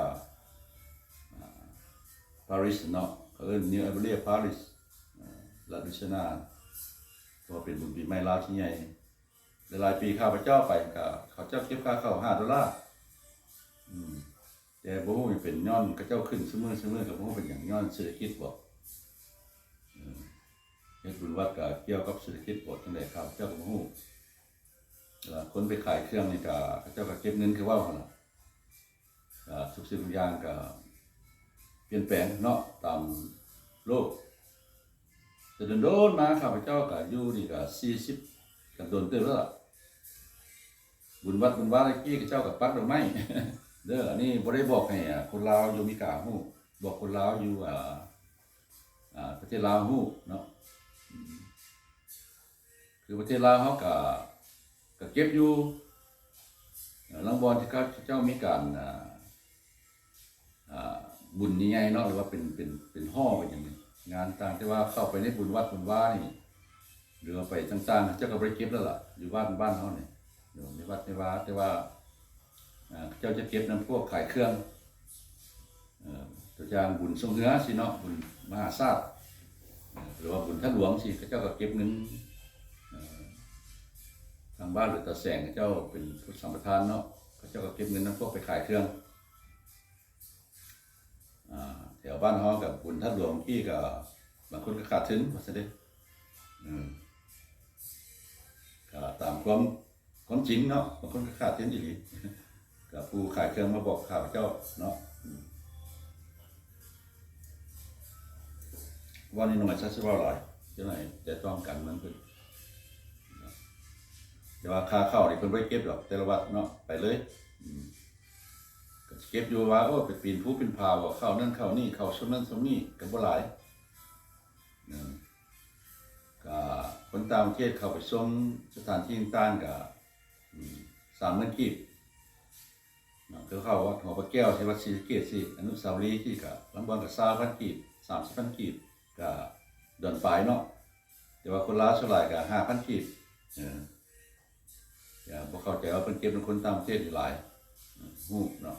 Parish ເນາະ ເຂົາເອີ້ນ New Iberia Parish ລັດລຸຍຊຽນາ ເພາະວ່າເປັນບຸນປີໃໝ່ລາວທີ່ໃຫຍ່. ຫຼາຍໆປີຂ້າພະເຈົ້າໄປ ກໍເຂົາເຈົ້າເກັບຄ່າເຂົ້າຫ້າໂດລາ. ອືມ ແຕ່ບໍ່ຮູ້ເປັນຍ້ອນເຂົາເຈົ້າຂຶ້ນຊຸມື້ ຊຸມື້ ກໍບໍ່ຮູ້ເປັນຫຍັງ ຍ້ອນເສດຖະກິດບໍ. ເອີ ເຮັດບຸນວັດກໍກ່ຽວກັບເສດຖະກິດບໍ ຈັ່ງໃດຂ້າພະເຈົ້າກໍບໍ່ຮູ້. ແລ້ວຄົນໄປຂາຍເຄື່ອງນີ້ກໍ ເຂົາເຈົ້າກໍເກັບເງິນຄືເວົ້າຫັ້ນລະ. ອາ ທຸກສິ່ງທຸກຢ່າງກໍປ່ຽນແປງເນາະ ຕາມໂລກ. ແຕ່ດົນໆມາຂ້າພະເຈົ້າກໍຢູ່ນີ້ກໍສີ່ສິບ ກໍດົນເຕີບແລ້ວລະ. ບຸນວັດບຸນວາແຕ່ກີ້ເຂົາເຈົ້າກໍປັກດອກໄມ້ເດີ. ອັນນີ້ບໍ່ໄດ້ບອກໃຫ້ ອາ ຄົນລາວຢູ່ອາເມລິກາຮູ້ ບອກຄົນລາວຢູ່ ອາ ອາ ປະເທດລາວຮູ້ເນາະ. ອືມ ຄືປະເທດລາວເຮົາກະ ກະເກັບຢູ່ ເອີ ລາງບ່ອນທີ່ເຂົາເຈົ້າມີການ ອາ ອາ ບຸນໃຫຍ່ໆເນາະ ຫຼືວ່າເປັນ ເປັນ ເປັນຫໍ່ເປັນຫຍັງນີ້ ງານຕ່າງ ແຕ່ວ່າເຂົ້າໄປໃນບຸນວັດບຸນວານີ້ ຫຼືວ່າໄປຕ່າງໆ ເຂົາເຈົ້າກໍບໍ່ໄດ້ເກັບແລ້ວລະ ຢູ່ບ້ານ ບ້ານເຮົານີ້ ຢູ່ໃນວັດໃນວາ ແຕ່ວ່າ ອາ ເຂົາເຈົ້າຈະເກັບນຳພວກຂາຍເຄື່ອງ ເອີ ຕົວຢ່າງບຸນຊ່ວງເຮືອຊີ້ເນາະ ບຸນມະຫາຊາດ ເອີ ຫຼືວ່າບຸນທາດຫຼວງຊີ້ ເຂົາເຈົ້າກໍເກັບເງິນ ເອີ ທາງບ້ານ ຫຼື ຕາແສງ ເຂົາເຈົ້າເປັນຜູ້ສຳປະທານເນາະ ເຂົາເຈົ້າກໍເກັບເງິນນຳພວກໄປຂາຍເຄື່ອງ. ອາ ແຖວບ້ານເຮົາກັບບຸນທາດຫຼວງກີ້ກໍບາງຄົນກໍຂາດທຶນວ່າຊັ້ນເດ. ເອີ ກໍຕາມຄວາມ ຄວາມຈິງເນາະ ບາງຄົນກໍຂາດທຶນອີ່ຫຼີ ກໍຜູ້ຂາຍເຄື່ອງມາບອກຂ້າພະເຈົ້າເນາະ. ອືມ ເວົ້າໜ້ອຍໆຊະ ຊິເວົ້າຫຼາຍ ຈັກໜ້ອຍແຕະຕ້ອງການເມືອງເພິ່ນ. ແຕ່ວ່າຄ່າເຂົ້ານີ້ເພິ່ນບໍ່ໄດ້ເກັບດອກ ແຕ່ລະວັດເນາະ ໄປເລີຍ. ອືມ ກໍຊິເກັບຢູ່ວ່າ ໂອ້ ໄປປີນພູປີນຜາບໍ ເຂົ້ານັ້ນເຂົ້ານີ້ ເຂົ້າຊຸມນັ້ນຊຸມນີ້ ກໍບໍ່ຫຼາຍ. ເອີ ກະຄົນຕ່າງປະເທດເຂົ້າໄປຊົມສະຖານທີ່ຕ່າງໆ ກະ ອືມ ສາມໝື່ນກີບເນາະ ຄືເຂົ້າວັດຫົວພະແກ້ວ ທີ່ວັດສີສະເກດຊີ້ ອະນຸສາວະລີຊີ້ ກະລາງບ່ອນກະຊາວພັນກີບ ສາມສິບພັນກີບ ກະດອນປາຍເນາະ. ແຕ່ວ່າຄົນລາວສ່ວນຫຼາຍກະຫ້າພັນກີບ. ເອີ ກະບໍ່ເຂົ້າໃຈວ່າເພິ່ນເກັບນຳຄົນຕ່າງປະເທດນີ້ຫຼາຍ ຮູ້ເນາະ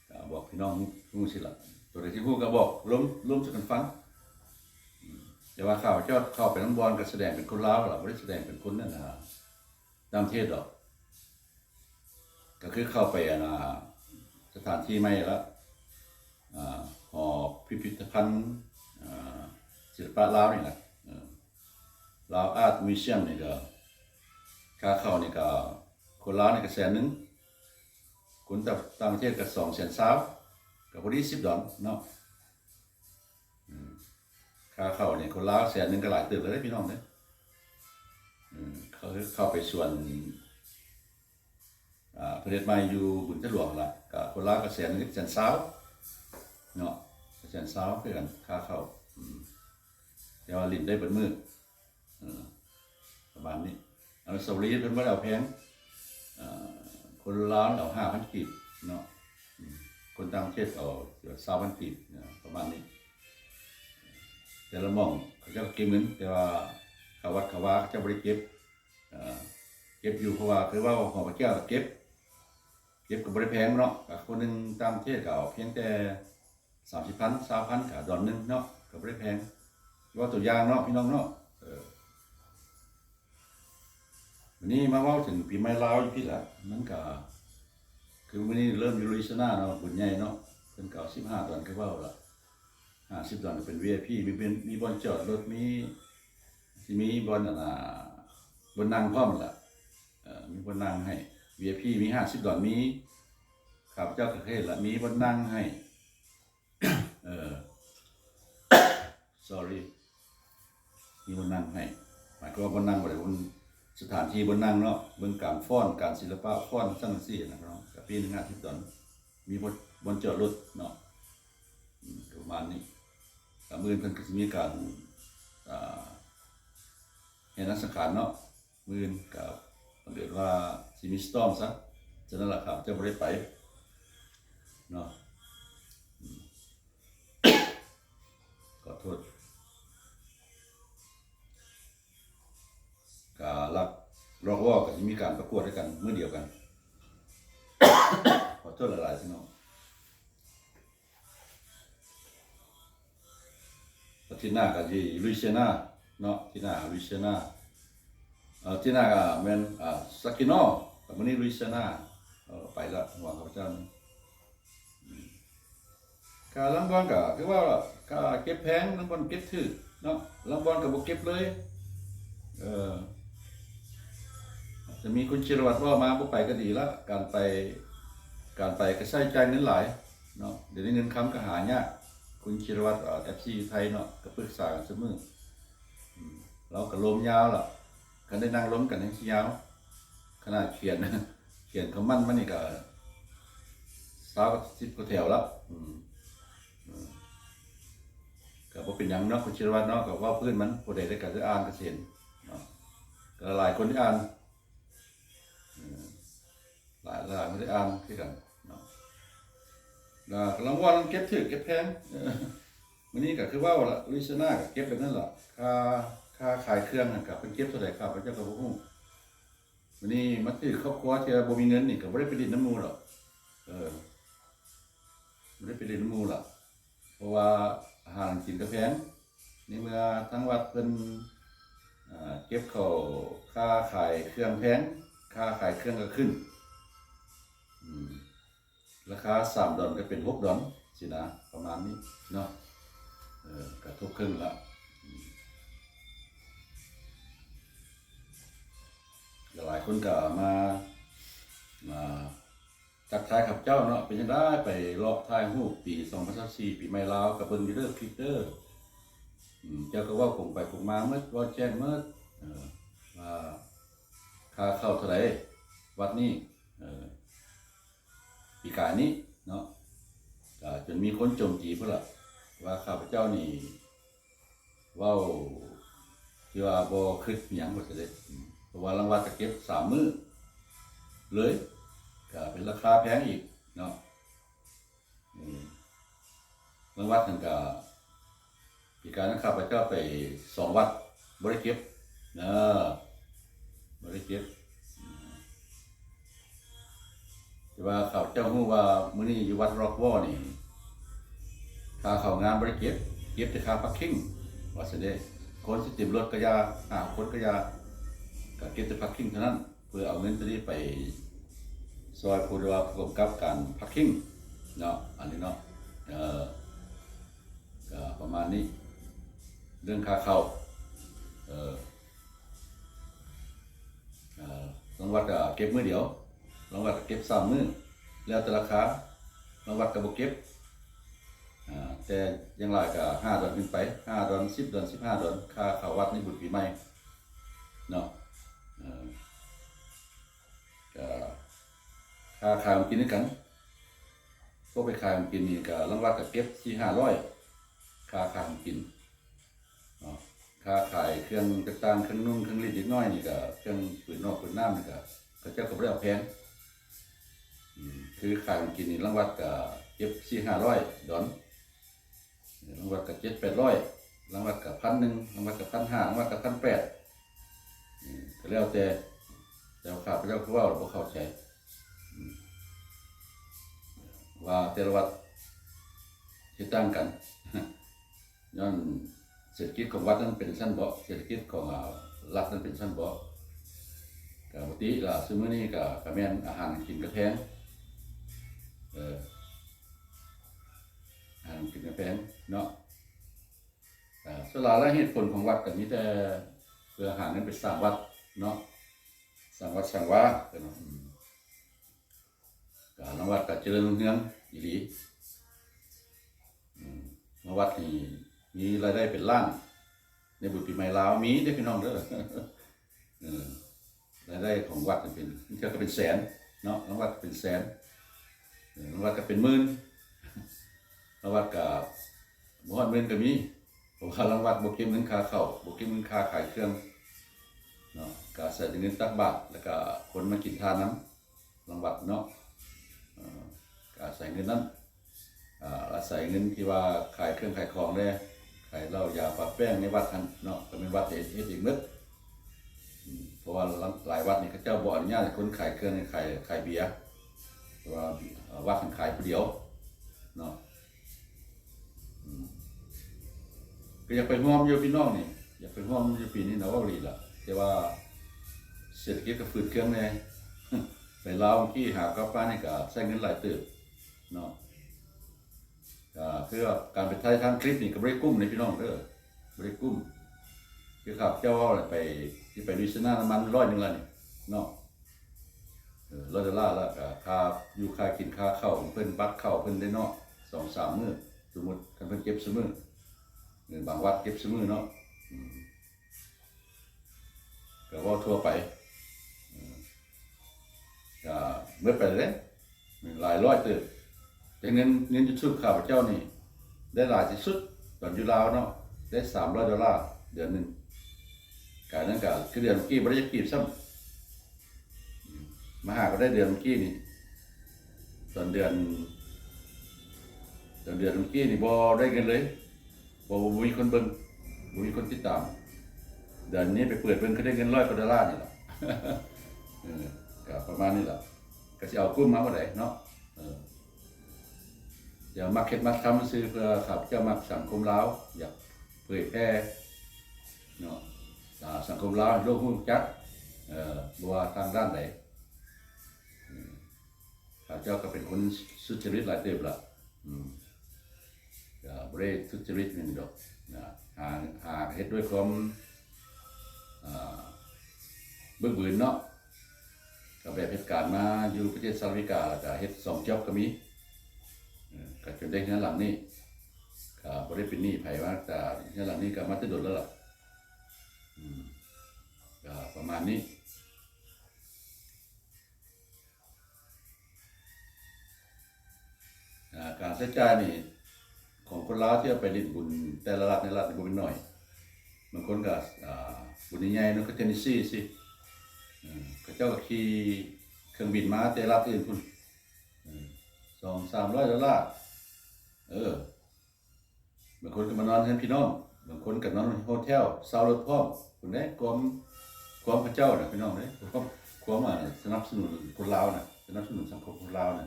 ກະບອກພີ່ນ້ອງຮູ້ ຮູ້ຊີ້ລະ ຕົວໃດທີ່ຮູ້ກະບອກລົມ ລົມສູ່ກັນຟັງ. ແຕ່ວ່າຂ້າພະເຈົ້າເຂົ້າໄປນຳບ່ອນກະສະແດງເປັນຄົນລາວລະ ບໍ່ໄດ້ສະແດງເປັນຄົນ ອັນ ຕ່າງປະເທດດອກ. ກະຄືເຂົ້າໄປ ອັນ ສະຖານທີ່ໃໝ່ລະ ອາ ຫໍພິພິທະພັນ ອາ ສິລະປະລາວນີ້ນະ ເອີ ລາວອາດມິວຊຽມນີ້ກະ ຄ່າເຂົ້ານີ້ກໍ ຄົນລາວນີ້ກໍແສນໜຶ່ງ ຄົນຕ່າງປະເທດກໍສອງແສນຊາວ ກໍພໍດີສິບດອນເນາະ. ອືມ ຄ່າເຂົ້ານີ້ຄົນລາວແສນໜຶ່ງກໍຫຼາຍເຕີບແລ້ວເດ້ພີ່ນ້ອງເດ້. ອືມ ເຂົາ ເຂົ້າໄປສວນ ອ່າ ເພິ່ນເຮັດໃໝ່ຢູ່ບຶງທາດຫຼວງຫັ້ນລະ ກໍຄົນລາວກໍແສນໜຶ່ງ ແສນຊາວເນາະ ແສນຊາວຄືກັນຄ່າເຂົ້າ. ອືມ ແຕ່ວ່າຫຼິ້ນໄດ້ເບິດມື້ ເອີ ປະມານນີ້. ອະນຸສາວະລີເພິ່ນບໍ່ໄດ້ເອົາແພງ ເອີ ຄົນລາວເອົາຫ້າພັນກີບເນາະ ອືມ ຄົນຕ່າງປະເທດເອົາຊາວພັນກີບເນາະ ປະມານນີ້. ແຕ່ລະໝ່ອງເຂົາເຈົ້າກໍເກັບເງິນ ແຕ່ວ່າເຂົ້າວັດເຂົ້າວາເຂົາເຈົ້າບໍ່ໄດ້ເກັບ ເອີ ເກັບຢູ່ ເພາະວ່າຄືເວົ້າ ຫໍພະແກ້ວກໍເກັບ ເກັບກໍບໍ່ໄດ້ແພງເນາະ ກໍຄົນໜຶ່ງຕ່າງປະເທດກໍເອົາພຽງແຕ່ ສາມສິບພັນ ຊາວພັນ ກະດອນໜຶ່ງເນາະ ກະບໍ່ໄດ້ແພງ. ເວົ້າຕົວຢ່າງເນາະ ພີ່ນ້ອງເນາະ. ເອີ ວັນນີ້ມາເວົ້າເຖິງປີໃໝ່ລາວຢູ່ພີ້ລະ ມັນກະ ຄືມື້ນີ້ເລີ່ມຢູ່ລຸຍຊະນາເນາະ ບຸນໃຫຍ່ເນາະ ເພິ່ນກະເອົາສິບຫ້າດອນ ຄືເວົ້າລະ ຫ້າສິບດອນ ກະເປັນ ວີໄອພີ ມີ ເປັນ ມີບ່ອນຈອດລົດ ມີ ຊິມີບ່ອນ ອັນນ່າ ບ່ອນນັ່ງພ້ອມລະ ເອີ ມີບ່ອນນັ່ງໃຫ້ ວີໄອພີ ມີຫ້າສິບດອນ ມີ ຂ້າພະເຈົ້າກໍເຄີຍເຫັນລະ ມີບ່ອນນັ່ງໃຫ້ ເອີ sorry ມີບ່ອນນັ່ງໃຫ້ ໝາຍຄວາມວ່າບ່ອນນັ່ງບໍ່ໄດ້ ບ່ອນ ສະຖານທີ່ບ່ອນນັ່ງເນາະ ເບິ່ງການຟ້ອນ ການສິລະປະຟ້ອນ ຊັ້ນຈັ່ງຊີ້ນະເນາະ ກະປີໜຶ່ງຫ້າສິບດອນ ມີບ່ອນ ບ່ອນຈອດລົດເນາະ ອືມ ປະມານນີ້. ກະມື້ອື່ນເພິ່ນກໍຊິມີການ ອ່າ ແຫ່ນາງສັງຂານເນາະ ມື້ອື່ນກໍບັງເອີນວ່າຊິມີສະຕໍມຊະ ສະນັ້ນລະຂ້າພະເຈົ້າບໍ່ໄດ້ໄປເນາະ ອືມ ຂໍໂທດ. ກະລັກ ລັອກວໍ້ ກໍຊິມີການປະກວດໃຫ້ກັນມື້ດຽວກັນ ຂໍໂທດຫຼາຍໆ ພີ່ນ້ອງ. ອາທິດໜ້າກໍຊິລຸຍເຊຍນາເນາະ ອາທິດໜ້າລຸຍເຊຍນາ ເອີ ອາທິດໜ້າກໍແມ່ນ ອາ ຊາກິນໍ ກໍມື້ນີ້ລຸຍເຊຍນາ ເອີ ໄປລະ ຫວັງຂ້າພະເຈົ້ານີ້ ອືມ ກະລາງບ່ອນກໍຄືວ່າລະ ກະເກັບແພງ ລາງບ່ອນເກັບຖືກເນາະ ລາງບ່ອນກໍບໍ່ເກັບເລີຍ ເອີ ຈະມີຄຸນ ຊີລະວັດ ເວົ້າມາ ບໍ່ໄປກໍດີລະ ການໄປ ການໄປກໍໃຊ້ຈ່າຍເງິນຫຼາຍ ເນາະ ດຽວນີ້ເງິນຄຳກໍຫາຍາກ ຄຸນ ຊີລະວັດ ເອີ ເອັບຊີ ຢູ່ໄທເນາະ ກໍປຶກສາກັນຊຸມື້ ອືມ ລາວກໍລົມຍາວລະ ຄັນໄດ້ນັ່ງລົມກັນແຮ່ງຊິຍາວ ຂະໜາດຂຽນ ຂຽນຄອມເມັ້ນມານີ້ກໍຊາວ ສິບກວ່າແຖວລະ ອືມ ເອີ ກໍບໍ່ເປັນຫຍັງເນາະ ຄຸນ ຊີລະວັດ ເນາະ ກໍເວົ້າພື້ນມັນ ຜູ້ໃດໄດ້ກໍໄດ້ອ່ານກໍຊິເຫັນເນາະ ກໍຫຼາຍຄົນໄດ້ອ່ານ ເອີ ຫຼາຍ ຫຼາຍຄົນໄດ້ອ່ານຄືກັນເນາະ ລະລາງວັນເກັບຖືກເກັບແພງ ເອີ ມື້ນີ້ກໍຄືເວົ້າລະ ລຸຍຊະນາກໍເກັບແບບນັ້ນລະ ຄ່າ ຄ່າຂາຍເຄື່ອງຫັ້ນກໍເພິ່ນເກັບເທົ່າໃດ ຂ້າພະເຈົ້າກໍບໍ່ຮູ້ ມື້ນີ້ມາຖືກຄອບຄົວທີ່ວ່າບໍ່ມີເງິນນີ້ ກໍບໍ່ໄດ້ໄປຫຼິ້ນນຳໝູ່ດອກ ເອີ ບໍ່ໄດ້ໄປຫຼິ້ນນຳໝູ່ລະ ເພາະວ່າອາຫານການກິນກໍແພງ ໃນເມື່ອທາງວັດເພິ່ນ ເອີ ເກັບເຂົ້າ ຄ່າຂາຍເຄື່ອງແພງ ຄ່າຂາຍເຄື່ອງກໍຂຶ້ນ ອືມ ລາຄາສາມດອນກໍເປັນຫົກດອນຊີ້ນະ ປະມານນີ້ເນາະ ເອີ ກໍທົບເຄິ່ງລະ ອືມ ຫຼາຍໆຄົນກໍມາ ມາ ທັກທາຍຂ້າພະເຈົ້າເນາະ ເປັນຈັ່ງໃດ ໄປລອບຖ່າຍຮູບປີສອງພັນຊາວສີ່ ປີໃໝ່ລາວ ກໍເບິ່ງຢູ່ເດີ ຄລິບເດີ ອືມ ເຈົ້າກໍເວົ້າກົງໄປກົງມາໝົດ ເວົ້າແຈ້ງໝົດ ເອີ ວ່າຄ່າເຂົ້າເທົ່າໃດ ວັດນີ້ ເອີ ປີກາຍນີ້ເນາະ ກໍຈົນມີຄົນໂຈມຕີພຸ້ນລະ ວ່າຂ້າພະເຈົ້ານີ້ ເວົ້າທີ່ວ່າບໍ່ຄິດຫຍັງວ່າຊັ້ນເດ ເພາະວ່າລາງວັດກໍເກັບສາມມື້ເລີຍ ກໍເປັນລາຄາແພງອີກເນາະ ອືມ ລາງວັດຫັ້ນກໍ ປີກາຍນັ້ນຂ້າພະເຈົ້າໄປສອງວັດ ບໍ່ໄດ້ເກັບເນາະ ບໍ່ໄດ້ເກັບ ອືມ ແຕ່ວ່າເຂົາເຈົ້າຮູ້ວ່າມື້ນີ້ຢູ່ວັດ Rockwall ນີ້ ຄ່າເຂົ້າງານບໍ່ໄດ້ເກັບ ເກັບແຕ່ຄ່າ parking ວ່າຊັ້ນເດ ຄົນຊິເຕັມລົດກໍຢ່າ ຫ້າຄົນກໍຢ່າ ກໍເກັບແຕ່ parking ເທົ່ານັ້ນ ເພື່ອເອົາເງິນຕົວນີ້ໄປຊ່ອຍຜູ້ທີ່ວ່າປະກອບກັບການ parking ເນາະ ອັນນີ້ເນາະ ເອີ ກໍປະມານນີ້ ເລື່ອງຄ່າເຂົ້າ ເອີ ເ ເອີ ລັງວັດກໍເກັບມື້ດຽວ, ລັງວັດກໍເກັບສາມມື້ ແລ້ວແຕ່ລາຄາ. ລັງວັດກໍບໍ່ເກັບ ເອີ ແຕ່ຢ່າງຫຼາຍກໍຫ້າດອນຂຶ້ນໄປ, ຫ້າດອນ, ສິບດອນ, ສິບຫ້າດອນ, ຄ່າເຂົ້າວັດໃນບຸນປີໃໝ່ເນາະ. ເອີ ກໍຄ່າຂາຍຂອງກິນຄືກັນ, ພວກໄປຂາຍຂອງກິນນີ້ກໍລັງວັດກໍເກັບສີ່ຫ້າຮ້ອຍ ຄ່າຂາຍຂອງກິນເນາະ. ຄ່າຂາຍເຄື່ອງຕ່າງໆ ເຄື່ອງນຸ່ງເຄື່ອງຫຼິ້ນເດັກນ້ອຍນີ້ກໍ ເຄື່ອງປືນນອກປືນນ້ຳນີ້ກໍ ເຂົາເຈົ້າກໍບໍ່ໄດ້ເອົາແພງ. ອືມ ຄືຂາຍຂອງກິນນີ້ລັງວັດກໍເກັບສີ່ຫ້າຮ້ອຍດອນ, ລັງວັດກໍເຈັດແປດຮ້ອຍ, ລັງວັດກໍພັນໜຶ່ງ, ລັງວັດກໍພັນຫ້າ, ລັງວັດກໍພັນແປດ. ອືມ ກໍແລ້ວແຕ່, ແຕ່ວ່າຂ້າພະເຈົ້າຄືເວົ້າແລ້ວບໍ່ເຂົ້າໃຈ ອືມ ວ່າແຕ່ລະວັດເຮັດຕ່າງກັນ. ຍ້ອນເສດຖະກິດຂອງວັດນັ້ນເປັນຊັ້ນບໍ, ເສດຖະກິດຂອງ ອາ ລັດນັ້ນເປັນຊັ້ນບໍ. ກໍປົກກະຕິລະ ຊຸມື້ນີ້ກໍ ກໍແມ່ນອາຫານກິນກໍແພງ ເອີ ອາຫານກິນກໍແພງເນາະ. ກໍສ່ວນຫຼາຍແລ້ວເຫດຜົນຂອງວັດກໍມີແຕ່ເພື່ອຫາເງິນໄປສ້າງວັດເນາະ, ສ້າງວັດສ້າງວາເນາະ. ອືມ ກໍລັງວັດກໍຈະເລີນຮຸ່ງເຮືອງອີ່ຫຼີ. ອືມ ລັງວັດນີ້ມີລາຍໄດ້ເປັນລ້ານ ໃນບຸນປີໃໝ່ລາວ ມີເດ້ພີ່ນ້ອງເດີ. ເອີ ລາຍໄດ້ຂອງວັດນີ້ເປັນ ເທື່ອກໍເປັນແສນເນາະ, ລັງວັດເປັນແສນ, ເອີ ລັງວັດກໍເປັນໝື່ນ, ລັງວັດກໍບໍ່ຮອດໝື່ນກໍມີ. ເພາະວ່າລັງວັດບໍ່ເກັບເງິນຄ່າເຂົ້າ, ບໍ່ເກັບເງິນຄ່າຂາຍເຄື່ອງເນາະ, ກໍອາໄສແຕ່ເງິນຕັກບາດ ແລ້ວກໍຄົນມາກິນທານນຳລັງວັດເນາະ. ເອີ ກໍອາໄສເງິນນັ້ນ ອາ ອາໄສເງິນທີ່ວ່າຂາຍເຄື່ອງຂາຍຂອງແດ່, ຂາຍເຫຼົ້າຢາປະແປ້ງໃນວັດຫັ້ນເນາະ, ກໍແມ່ນວັດເຮັດເອງໝົດ. ອືມ ເພາະວ່າຫຼາຍວັດນີ້ເຂົາເຈົ້າບໍ່ອະນຸຍາດໃຫ້ຄົນຂາຍເຄື່ອງ ຂາຍ ຂາຍເບຍ, ເພາະວ່າ ເອີ ວັດຫັ້ນຂາຍຜູ້ດຽວເນາະ. ອືມ ກໍຢາກໄປຮ່ວມຢູ່ພີ່ນ້ອງນີ້, ຢາກໄປຮ່ວມຢູ່ປີນີ້ນະ ເວົ້າອີ່ຫຼີລະ, ແຕ່ວ່າເສດຖະກິດກໍຝືດເຄືອງແດ່. ໄປລາວເມື່ອກີ້ຫາກັບມານີ້ກໍໃຊ້ເງິນຫຼາຍເຕີບເນາະ. ກໍຄືວ່າການໄປຖ່າຍທຳຄລິບນີ້ກໍບໍ່ໄດ້ກຸ້ມເດ້ພີ່ນ້ອງເດີ, ບໍ່ໄດ້ກຸ້ມ. ຄືຂ້າພະເຈົ້າເວົ້າແຫຼະ ໄປ ຊິໄປລຸຍຊະນະນ້ຳມັນຮ້ອຍໜຶ່ງລະນີ້ເນາະ. ເອີ ຮ້ອຍໂດລາ ແລ້ວກໍຄ່າຢູ່ຄ່າກິນຄ່າເຂົ້າຂອງເພິ່ນ, ບັດເຂົ້າເພິ່ນເດ້ເນາະ, ສອງສາມມື້. ສົມມຸດຄັນເພິ່ນເກັບຊຸມື້ ຫຼືບາງວັດເກັບຊຸມື້ເນາະ. ອືມ ກໍເວົ້າທົ່ວໄປ ເອີ ກໍໝົດໄປແລ້ວເດ້ ຫຼາຍຮ້ອຍເຕີບ. ແຕ່ເງິນ ເງິນຢູທູບຂ້າພະເຈົ້ານີ້ ໄດ້ຫຼາຍທີ່ສຸດຕອນຢູ່ລາວເນາະ, ໄດ້ສາມຮ້ອຍໂດລາເດືອນໜຶ່ງ. ກາຍນັ້ນກໍຄືເດືອນກີ້ບໍ່ໄດ້ຈັກກີບຊ້ຳ, ມາຫາກໍໄດ້ເດືອນກີ້ນີ້. ຕອນເດືອນ ຕອນເດືອນກີ້ນີ້ບໍ່ໄດ້ເງິນເລີຍ, ບໍ່ ບໍ່ມີຄົນເບິ່ງ, ບໍ່ມີຄົນຕິດຕາມ. ເດືອນນີ້ໄປເປີດເບິ່ງ ຄືໄດ້ເງິນຮ້ອຍກວ່າໂດລານີ້ລະ. ເອີ ກໍປະມານນີ້ລະ, ກໍຊິເອົາກຸ້ມມາບໍ່ໄດ້ເນາະ. ເອີ ດຽວມັກເຮັດມັກທຳຊື່ ເພື່ອຂ້າພະເຈົ້າມັກສັງຄົມລາວ, ຢາກເຜີຍແຜ່ເນາະ ອາ ສັງຄົມລາວໃຫ້ໂລກຮູ້ຈັກ ເອີ ບໍ່ວ່າທາງດ້ານໃດ. ເອີ ຂ້າພະເຈົ້າກໍເປັນຄົນສຸດຈະລິດຫຼາຍເຕີບລະ, ອືມ ກໍບໍ່ໄດ້ທຸດຈະລິດຫຍັງດອກນະ, ຫາ ຫາເຮັດດ້ວຍຄວາມ ອ່າ ບຶກບືນເນາະ. ກໍແບບເຮັດການມາຢູ່ປະເທດສະຫະລັດອາເມລິກາ ແລ້ວກໍເຮັດສອງຈັອບກໍມີ, ເອີ ກໍຈົນໄດ້ເຮືອນຫຼັງນີ້. ກໍບໍ່ໄດ້ເປັນໜີ້ໃຜມາ, ແຕ່ເຮືອນຫຼັງນີ້ກໍມາແຕ່ດົນແລ້ວລະ. ອືມ ກໍປະມານນີ້. ອ່າ ການໃຊ້ຈ່າຍນີ້ ຂອງຄົນລາວທີ່ເອົາໄປຫຼິ້ນບຸນແຕ່ລະລັດໃນລັດນີ້ບໍ່ແມ່ນໜ້ອຍ. ບາງຄົນກໍ ອ່າ ບຸນໃຫຍ່ໆເນາະ ຄືເທນເນຊີຊີ້ ເອີ ເຂົາເຈົ້າກໍຂີ່ເຄື່ອງບິນມາແຕ່ລັດອື່ນພຸ້ນ ເອີ ສອງສາມຮ້ອຍໂດລາ. ເອີ ບາງຄົນກໍມານອນເຮືອນພີ່ນ້ອງ, ບາງຄົນກໍນອນໂຮເທວ, ເຊົ່າລົດພ້ອມ. ພຸ້ນເດ້ ຄວາມ ຄວາມເຂົາເຈົ້ານະ ພີ່ນ້ອງເອີຍ, ຄວາມ ຄວາມ ອ່າ ສະໜັບສະໜູນຄົນລາວນະ, ສະໜັບສະໜູນສັງຄົມຄົນລາວນະ.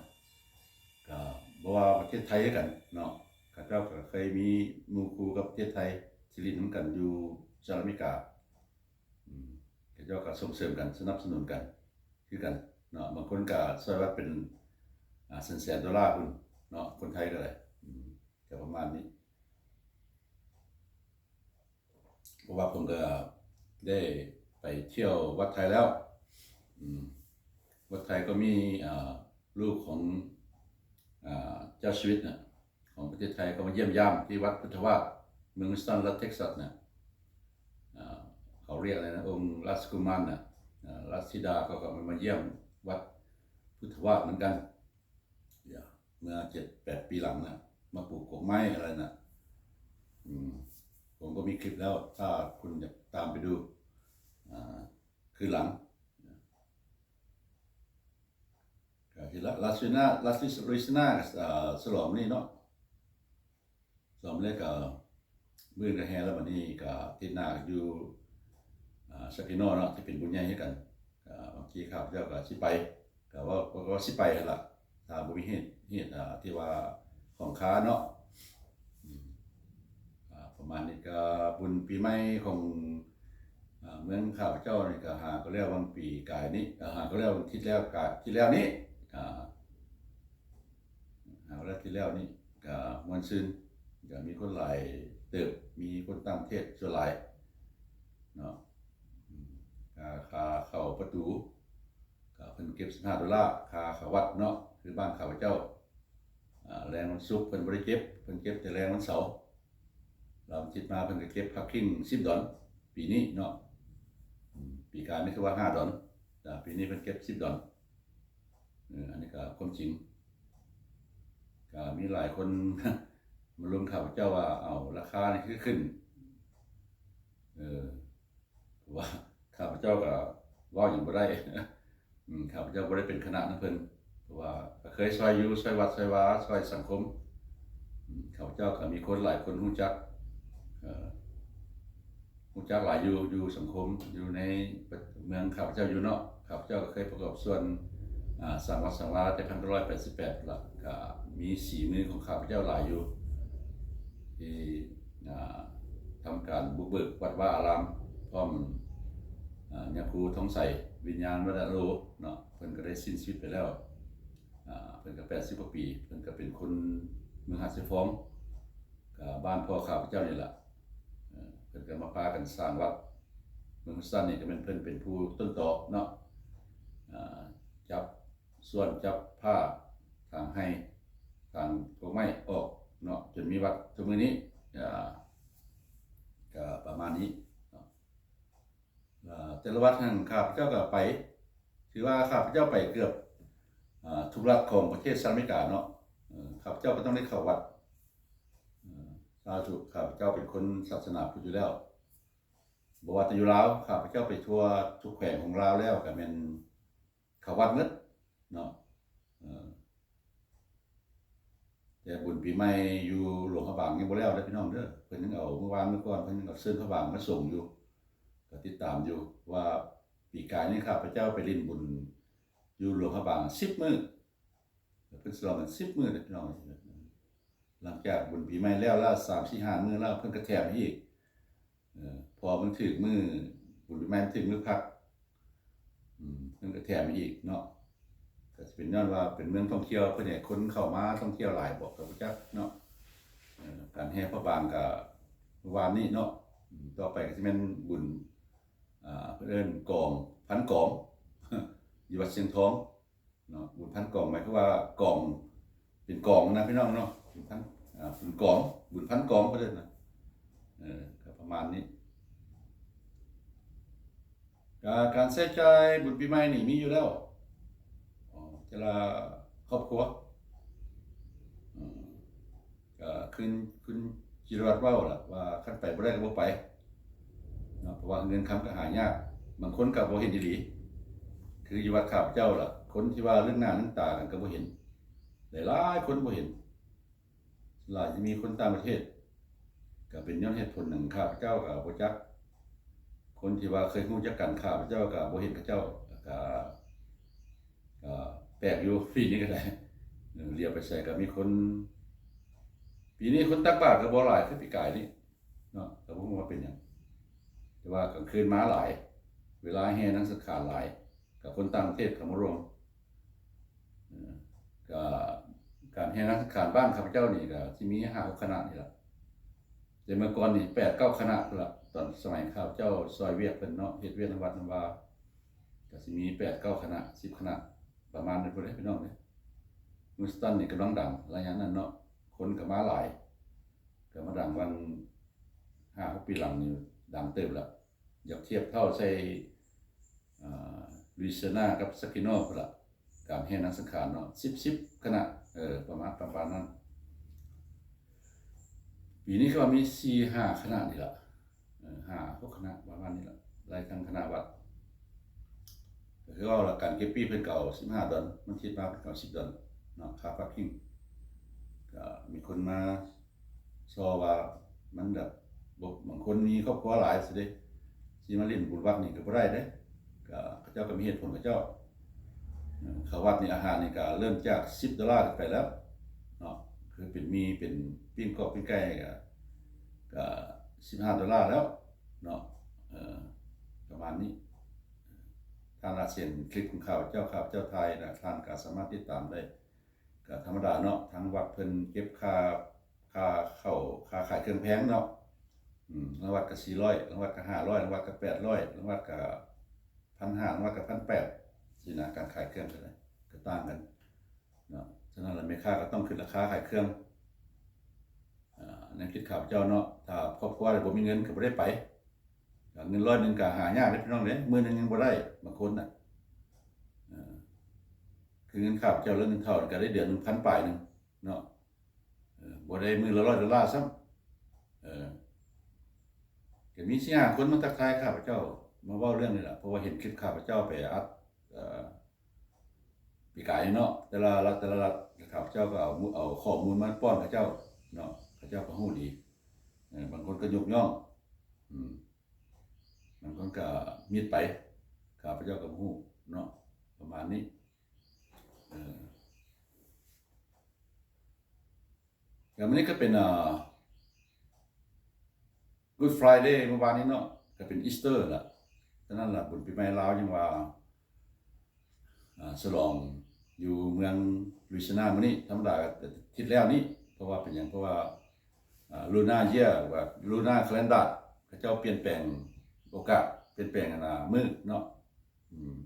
ກໍບໍ່ວ່າປະເທດໄທຄືກັນເນາະ, ເຂົາເຈົ້າກໍເຄີຍມີໝູ່ຄູ່ກັບປະເທດໄທ ທີ່ຫຼິ້ນນຳກັນຢູ່ສະຫະລັດອາເມລິກາ. ອືມ ເຂົາເຈົ້າກໍສົ່ງເສີມກັນ ສະໜັບສະໜູນກັນຄືກັນເນາະ. ບາງຄົນກໍຊ່ວຍວັດເປັນ ອ່າ ແສນໆໂດລາພຸ້ນເນາະ, ຄົນໄທກໍໄດ້. ອືມ ກໍປະມານນີ້. ເພາະວ່າເພິ່ນກໍໄດ້ໄປທ່ຽວວັດໄທແລ້ວ ອືມ ວັດໄທກໍມີ ອ່າ ຮູບຂອງ ອ່າ ເຈົ້າຊີວິດນະ ຂອງປະເທດໄທ ເຂົາມາຢ້ຽມຢາມທີ່ວັດພຸດທະວາດ ເມືອງ Houston ລັດ Texas ນະ. ອ່າ ເຂົາຮຽກອະໄລນະ ອົງລາຊະກຸມານນະ ອ່າ ລາຊະທິດາ ເຂົາກໍມາຢ້ຽມວັດພຸດທະວາດເໝືອນກັນ ເມື່ອເຈັດແປດປີຫຼັງນະ ມາປູກກົກໄມ້ອະໄລນະ. ອືມ ຜົມກໍມີຄລິບແລ້ວ ຖ້າຄຸນຢາກຕາມໄປດູ ອ່າ ຄືນຫຼັງ. ກໍທີ່ລາ ລາຊະ Louisiana ລັດ Louisiana ກໍ ເອີ ສະຫຼອງມື້ນີ້ເນາະ ສະຫຼອງແລ້ວກໍ ມື້ອື່ນກໍແຫ່ແລ້ວ ບັດນີ້ກໍອາທິດໜ້າຢູ່ ອ່າ Saginaw ເນາະ ທີ່ເປັນບຸນໃຫຍ່ຄືກັນ. ກໍບາງທີຂ້າພະເຈົ້າກໍຊິໄປ ກໍເວົ້າ ກໍ ກໍຊິໄປຫັ້ນລະ ຖ້າບໍ່ມີເຫດ ເຫດ ອ່າ ທີ່ວ່າຂ້ອງຄາເນາະ. ອືມ ອ່າ ປະມານນີ້ ກໍບຸນປີໃໝ່ຂອງ ອ່າ ເມືອງຂ້າພະເຈົ້ານີ້ ກໍຫາກໍແລ້ວວັນປີກາຍນີ້ ອ່າ ຫາກໍແລ້ວທິດແລ້ວ ກາຍທິດແລ້ວນີ້ ອ່າ ຫາກໍແລ້ວທິດແລ້ວນີ້ ກໍມ່ວນຊື່ນ ກໍມີຄົນຫຼາຍເຕີບ ມີຄົນຕ່າງປະເທດສ່ວນຫຼາຍເນາະ. ອືມ ຄ່າ ຄ່າເຂົ້າປະຕູ ກໍເພິ່ນເກັບສິບຫ້າໂດລາ ຄ່າເຂົ້າວັດເນາະ ຄືບ້ານຂ້າພະເຈົ້າ ອ່າ ແລງວັນສຸກເພິ່ນບໍ່ໄດ້ເກັບ ເພິ່ນເກັບແຕ່ແລງວັນເສົາ. ແລ້ວອາທິດມາເພິ່ນກໍເກັບພັກຄິງສິບດອນ ປີນີ້ເນາະ. ອືມ ປີກາຍນີ້ຄືວ່າຫ້າດອນ ແຕ່ປີນີ້ເພິ່ນເກັບສິບດອນ. ເອີ ອັນນີ້ກໍຄວາມຈິງ ກໍມີຫຼາຍຄົນມາລຸມຂ້າພະເຈົ້າວ່າ ເອົາ ລາຄານີ້ຄືຂຶ້ນ ເອີ ເພາະວ່າຂ້າພະເຈົ້າກໍເວົ້າຫຍັງບໍ່ໄດ້. ອືມ ຂ້າພະເຈົ້າບໍ່ໄດ້ເປັນຄະນະນຳເພິ່ນ ເພາະວ່າກໍເຄີຍຊ່ອຍຢູ່ ຊ່ອຍວັດ ຊ່ອຍວາ ຊ່ອຍສັງຄົມ. ອືມ ຂ້າພະເຈົ້າກໍມີຄົນຫຼາຍຄົນຮູ້ຈັກ ເອີ ຮູ້ຈັກຫຼາຍຢູ່ ຢູ່ສັງຄົມ ຢູ່ໃນເມືອງຂ້າພະເຈົ້າຢູ່ເນາະ. ຂ້າພະເຈົ້າກໍເຄີຍປະກອບສ່ວນ ອ່າ ສ້າງວັດສ້າງວາແຕ່ພັນເກົ້າຮ້ອຍແປດສິບແປດ ລະ ກໍມີສີມືຂອງຂ້າພະເຈົ້າຫຼາຍຢູ່ ທີ່ ອ່າ ທຳການບຸກເບີກວັດວາອາລາມ ພ້ອມ ອ່າ ຍາຄູທອງໃສ ວິນຍານວັນນະໂລເນາະ ເພິ່ນກໍໄດ້ສິ້ນຊີວິດໄປແລ້ວ. ອ່າ ເພິ່ນກໍແປດສິບກວ່າປີ ເພິ່ນກໍເປັນຄົນເມືອງຫາດຊາຍຟອງ ກໍບ້ານພໍ່ຂ້າພະເຈົ້ານີ້ລະ. ເອີ ເພິ່ນກໍມາພາກັນສ້າງວັດເມືອງພຸດຊັນນີ້ ກໍແມ່ນເພິ່ນເປັນຜູ້ຕົ້ນຕໍເນາະ ອ່າ ຈັບ ສ່ວນຈັບຜ້າ ຖາງໄຮ່ ຖາງກົກໄມ້ອອກເນາະ ຈົນມີວັດທຸກມື້ນີ້. ອ່າ ກໍປະມານນີ້ເນາະ. ເອີ ແຕ່ລະວັດຫັ້ນຂ້າພະເຈົ້າກໍໄປ ຖືວ່າຂ້າພະເຈົ້າໄປເກືອບ ອ່າ ທຸກລັດຂອງປະເທດສະຫະລັດອາເມລິກາເນາະ. ເອີ ຂ້າພະເຈົ້າກໍຕ້ອງໄດ້ເຂົ້າວັດ. ເອີ ສາທຸ ຂ້າພະເຈົ້າເປັນຄົນສາສະໜາພຸດຢູ່ແລ້ວ ບໍ່ວ່າແຕ່ຢູ່ລາວ ຂ້າພະເຈົ້າໄປທົ່ວທຸກແຂວງຂອງລາວແລ້ວ ກໍແມ່ນເຂົ້າວັດໝົດເນາະ. ເອີ ແຕ່ບຸນປີໃໝ່ຢູ່ຫຼວງພະບາງຍັງບໍ່ແລ້ວເດີພີ່ນ້ອງເດີ ເພິ່ນຍັງເອົາ ມື້ວານມື້ກ່ອນເພິ່ນຍັງເອົາເຊີນພະບາງມາສົ່ງຢູ່ ກໍຕິດຕາມຢູ່ ເພາະວ່າປີກາຍນີ້ຂ້າພະເຈົ້າໄປຫຼິ້ນບຸນຢູ່ຫຼວງພະບາງສິບມື້ ເພິ່ນສະຫຼອງກັນສິບມື້ເດີພີ່ນ້ອງ. ຫຼັງຈາກບຸນປີໃໝ່ແລ້ວລະ ສາມສີ່ຫ້າມື້ລະ ເພິ່ນກໍແຖມໃຫ້ອີກ. ເອີ ເພາະມັນຖືກມື້ ບຸນປີໃໝ່ມັນຖືກມື້ພັກ ອືມ ເພິ່ນກໍແຖມໃຫ້ອີກເນາະ. ກໍຊິເປັນຍ້ອນວ່າເປັນເມືອງທ່ອງທ່ຽວ ເພິ່ນໃຫ້ຄົນເຂົ້າມາທ່ອງທ່ຽວຫຼາຍບໍ ກໍບໍ່ຈັກເນາະ. ເອີ ການແຫ່ພະບາງກໍວານນີ້ເນາະ. ອືມ ຕໍ່ໄປກໍຊິແມ່ນບຸນ ອ່າ ເພິ່ນເອີ້ນກອງ ພັນກອງ ຢູ່ວັດຊຽງທອງ ເນາະ. ບຸນພັນກອງ ໝາຍຄວາມວ່າກອງ ເປັນກອງນະພີ່ນ້ອງເນາະ ເປັນພັນ ອ່າ ເປັນກອງ ບຸນພັນກອງເພິ່ນເອີ້ນນະ. ເອີ ກໍປະມານນີ້ ກະການໃຊ້ຈ່າຍບຸນປີໃໝ່ນີ້ມີຢູ່ແລ້ວ ເອີ ແຕ່ລະຄອບຄົວ ເອີ ກໍຄືນ ຄືນ ຈິດວັດເວົ້າລະວ່າ ຄັນໄປບໍ່ໄດ້ກໍບໍ່ໄປເນາະ ເພາະວ່າເງິນຄຳກໍຫາຍາກ ບາງຄົນກໍບໍ່ເຫັນອີ່ຫຼີ ຄືຢູ່ວັດຂ້າພະເຈົ້າລະ ຄົນທີ່ວ່າເລື່ອງໜ້າເລື່ອງຕາກັນກໍບໍ່ເຫັນ ຫຼາຍໆຄົນບໍ່ເຫັນ ສ່ວນຫຼາຍຈະມີຄົນຕ່າງປະເທດ ກໍເປັນຍ້ອນເຫດຜົນຫຍັງຂ້າພະເຈົ້າກໍບໍ່ຈັກ ຄົນທີ່ວ່າເຄີຍຮູ້ຈັກກັນ ຂ້າພະເຈົ້າກໍບໍ່ເຫັນເຂົາເຈົ້າ ແລ້ວກໍ ກໍແປກຢູ່ ປີນີ້ກໍໄດ້ ເອີ ຫຼຽວໄປໃສກໍມີຄົນ ປີນີ້ຄົນຕັກບາດກໍບໍ່ຫຼາຍຄືປີກາຍນີ້ເນາະ ກໍບໍ່ຮູ້ວ່າເປັນຫຍັງ ແຕ່ວ່າກາງຄືນມາຫຼາຍ ເວລາແຫ່ນາງສັງຂານຫຼາຍ ກໍຄົນຕ່າງປະເທດເຂົ້າມາຮ່ວມ ເອີ ກໍການແຫ່ນາງສັງຂານບ້ານຂ້າພະເຈົ້ານີ້ກໍຊິມີຫ້າຫົກຄະນະນີ້ລະ ແຕ່ເມື່ອກ່ອນນີ້ແປດເກົ້າຄະນະພຸ້ນລະ ຕອນສະໄໝຂ້າພະເຈົ້າຊ່ອຍວຽກເພິ່ນເນາະ ເຮັດວຽກນຳວັດນຳວາ ກໍຊິມີແປດເກົ້າຄະນະ ສິບຄະນະ ປະມານນັ້ນພຸ້ນເດ້ພີ່ນ້ອງເດ້. ເມືອງສະຕັນນີ້ກຳລັງດັງໄລຍະນັ້ນເນາະ ຄົນກໍມາຫຼາຍ ກໍມາດັງຫວ່າງຫ້າຫົກປີຫຼັງນີ້ ດັງເຕີບລະ ຢາກທຽບເທົ່າໃສ່ ອ່າ ລຸຍຊີອານາກັບຊັກກິໂນພຸ້ນລະ ການແຫ່ນາງສັງຂານເນາະ ສິບ ສິບຄະນະ ເອີ ປະມານ ປະມານນັ້ນ. ປີນີ້ຄືວ່າມີສີ່ຫ້າຄະນະນີ້ລະ ເອີ ຫ້າຫົກຄະນະປະມານນີ້ລະ ໄລ່ທັງຄະນະວັດ ກໍຄືເວົ້າລະ ການເກັບປີ້ເພິ່ນກໍເອົາສິບຫ້າດອນ ມັນຄິດມາເພິ່ນກໍເອົາສິບດອນເນາະ ຄ່າພາກກິ້ງ. ກໍມີຄົນມາ ຊໍວ່າມັນແບບບໍ່ ບາງຄົນມີຄອບຄົວຫຼາຍຊີ້ເດ້ ຊິມາຫຼິ້ນບຸນວັດນີ້ກໍບໍ່ໄດ້ເດ້ ກໍເຂົາເຈົ້າກໍມີເຫດຜົນເຂົາເຈົ້າ. ເອີ ເຂົ້າວັດນີ້ ອາຫານນີ້ກໍເລີ່ມຈາກສິບໂດລາຂຶ້ນໄປແລ້ວເນາະ ຄືເປັນໝີ່ ເປັນປີ້ງກອບປີ້ງໄກ່ ກໍ ກໍສິບຫ້າໂດລາແລ້ວເນາະ ເອີ ປະມານນີ້. ທ່ານອາດເຫັນຄລິບຂອງຂ້າພະເຈົ້າ ຂ້າພະເຈົ້າຖ່າຍນະ ທ່ານກໍສາມາດຕິດຕາມໄດ້. ກໍທຳມະດາເນາະ ທາງວັດເພິ່ນເກັບຄ່າ ຄ່າເຂົ້າ ຄ່າຂາຍເຄື່ອງແພງເນາະ ອືມ ລາງວັດກໍສີ່ຮ້ອຍ ລາງວັດກໍຫ້າຮ້ອຍ ລາງວັດກໍແປດຮ້ອຍ ລາງວັດກໍພັນຫ້າ ລາງວັດກໍພັນແປດຊີ້ນະ ການຂາຍເຄື່ອງກໍໄດ້ ກໍຕ່າງກັນເນາະ. ສະນັ້ນລະ ແມ່ຄ້າກໍຕ້ອງຂຶ້ນລາຄາຂາຍເຄື່ອງ ອາ ໃນຄວາມຄິດຂ້າພະເຈົ້າເນາະ ຖ້າຄອບຄົວໃດບໍ່ມີເງິນກໍບໍ່ໄດ້ໄປ ກໍເງິນຮ້ອຍໜຶ່ງກໍຫາຍາກເດ້ພີ່ນ້ອງເດ້ ມື້ໜຶ່ງຍັງບໍ່ໄດ້ບາງຄົນນະ ເອີ ຄືເງິນຂ້າພະເຈົ້າ ເລື່ອງເງິນເຂົ້ານີ້ກໍໄດ້ເດືອນໜຶ່ງພັນປາຍໜຶ່ງເນາະ ເອີ ບໍ່ໄດ້ມື້ລະຮ້ອຍໂດລາຊ້ຳ ເອີ ກໍມີສີ່ຫ້າຄົນມາທັກທາຍຂ້າພະເຈົ້າ ມາເວົ້າເລື່ອງນີ້ລະ ເພາະວ່າເຫັນຄລິບຂ້າພະເຈົ້າໄປອັດ ເອີ ປີກາຍນີ້ເນາະ ແຕ່ລະລັດ ແຕ່ລະລັດ ຂ້າພະເຈົ້າກໍເອົາ ເອົາຂໍ້ມູນມາປ້ອນເຂົາເຈົ້າເນາະ ເຂົາເຈົ້າກໍຮູ້ດີ ເອີ ບາງຄົນກໍຍົກຍ້ອງ ອືມ ບາງຄົນກໍມິດໄປ ຂ້າພະເຈົ້າກໍບໍ່ຮູ້ເນາະ ປະມານນີ້ ເອີ ແລ້ວມື້ນີ້ກໍເປັນ ເອີ Good Friday ມື້ວານນີ້ເນາະ ກໍເປັນ Easter ລະ ສະນັ້ນລະ ບຸນປີໃໝ່ລາວຍັງວ່າ ອາ ສະຫຼອງຢູ່ເມືອງລຸຍຊີອານາມື້ນີ້ ທຳມະດາກໍອາທິດແລ້ວນີ້ ເພາະວ່າເປັນຫຍັງ ເພາະວ່າ ອາ Lunar Year ວ່າ Lunar Calendar ເຂົາເຈົ້າປ່ຽນແປງໂອກາດ ປ່ຽນແປງ ອັນນ່າ ມື້ເນາະ ອືມ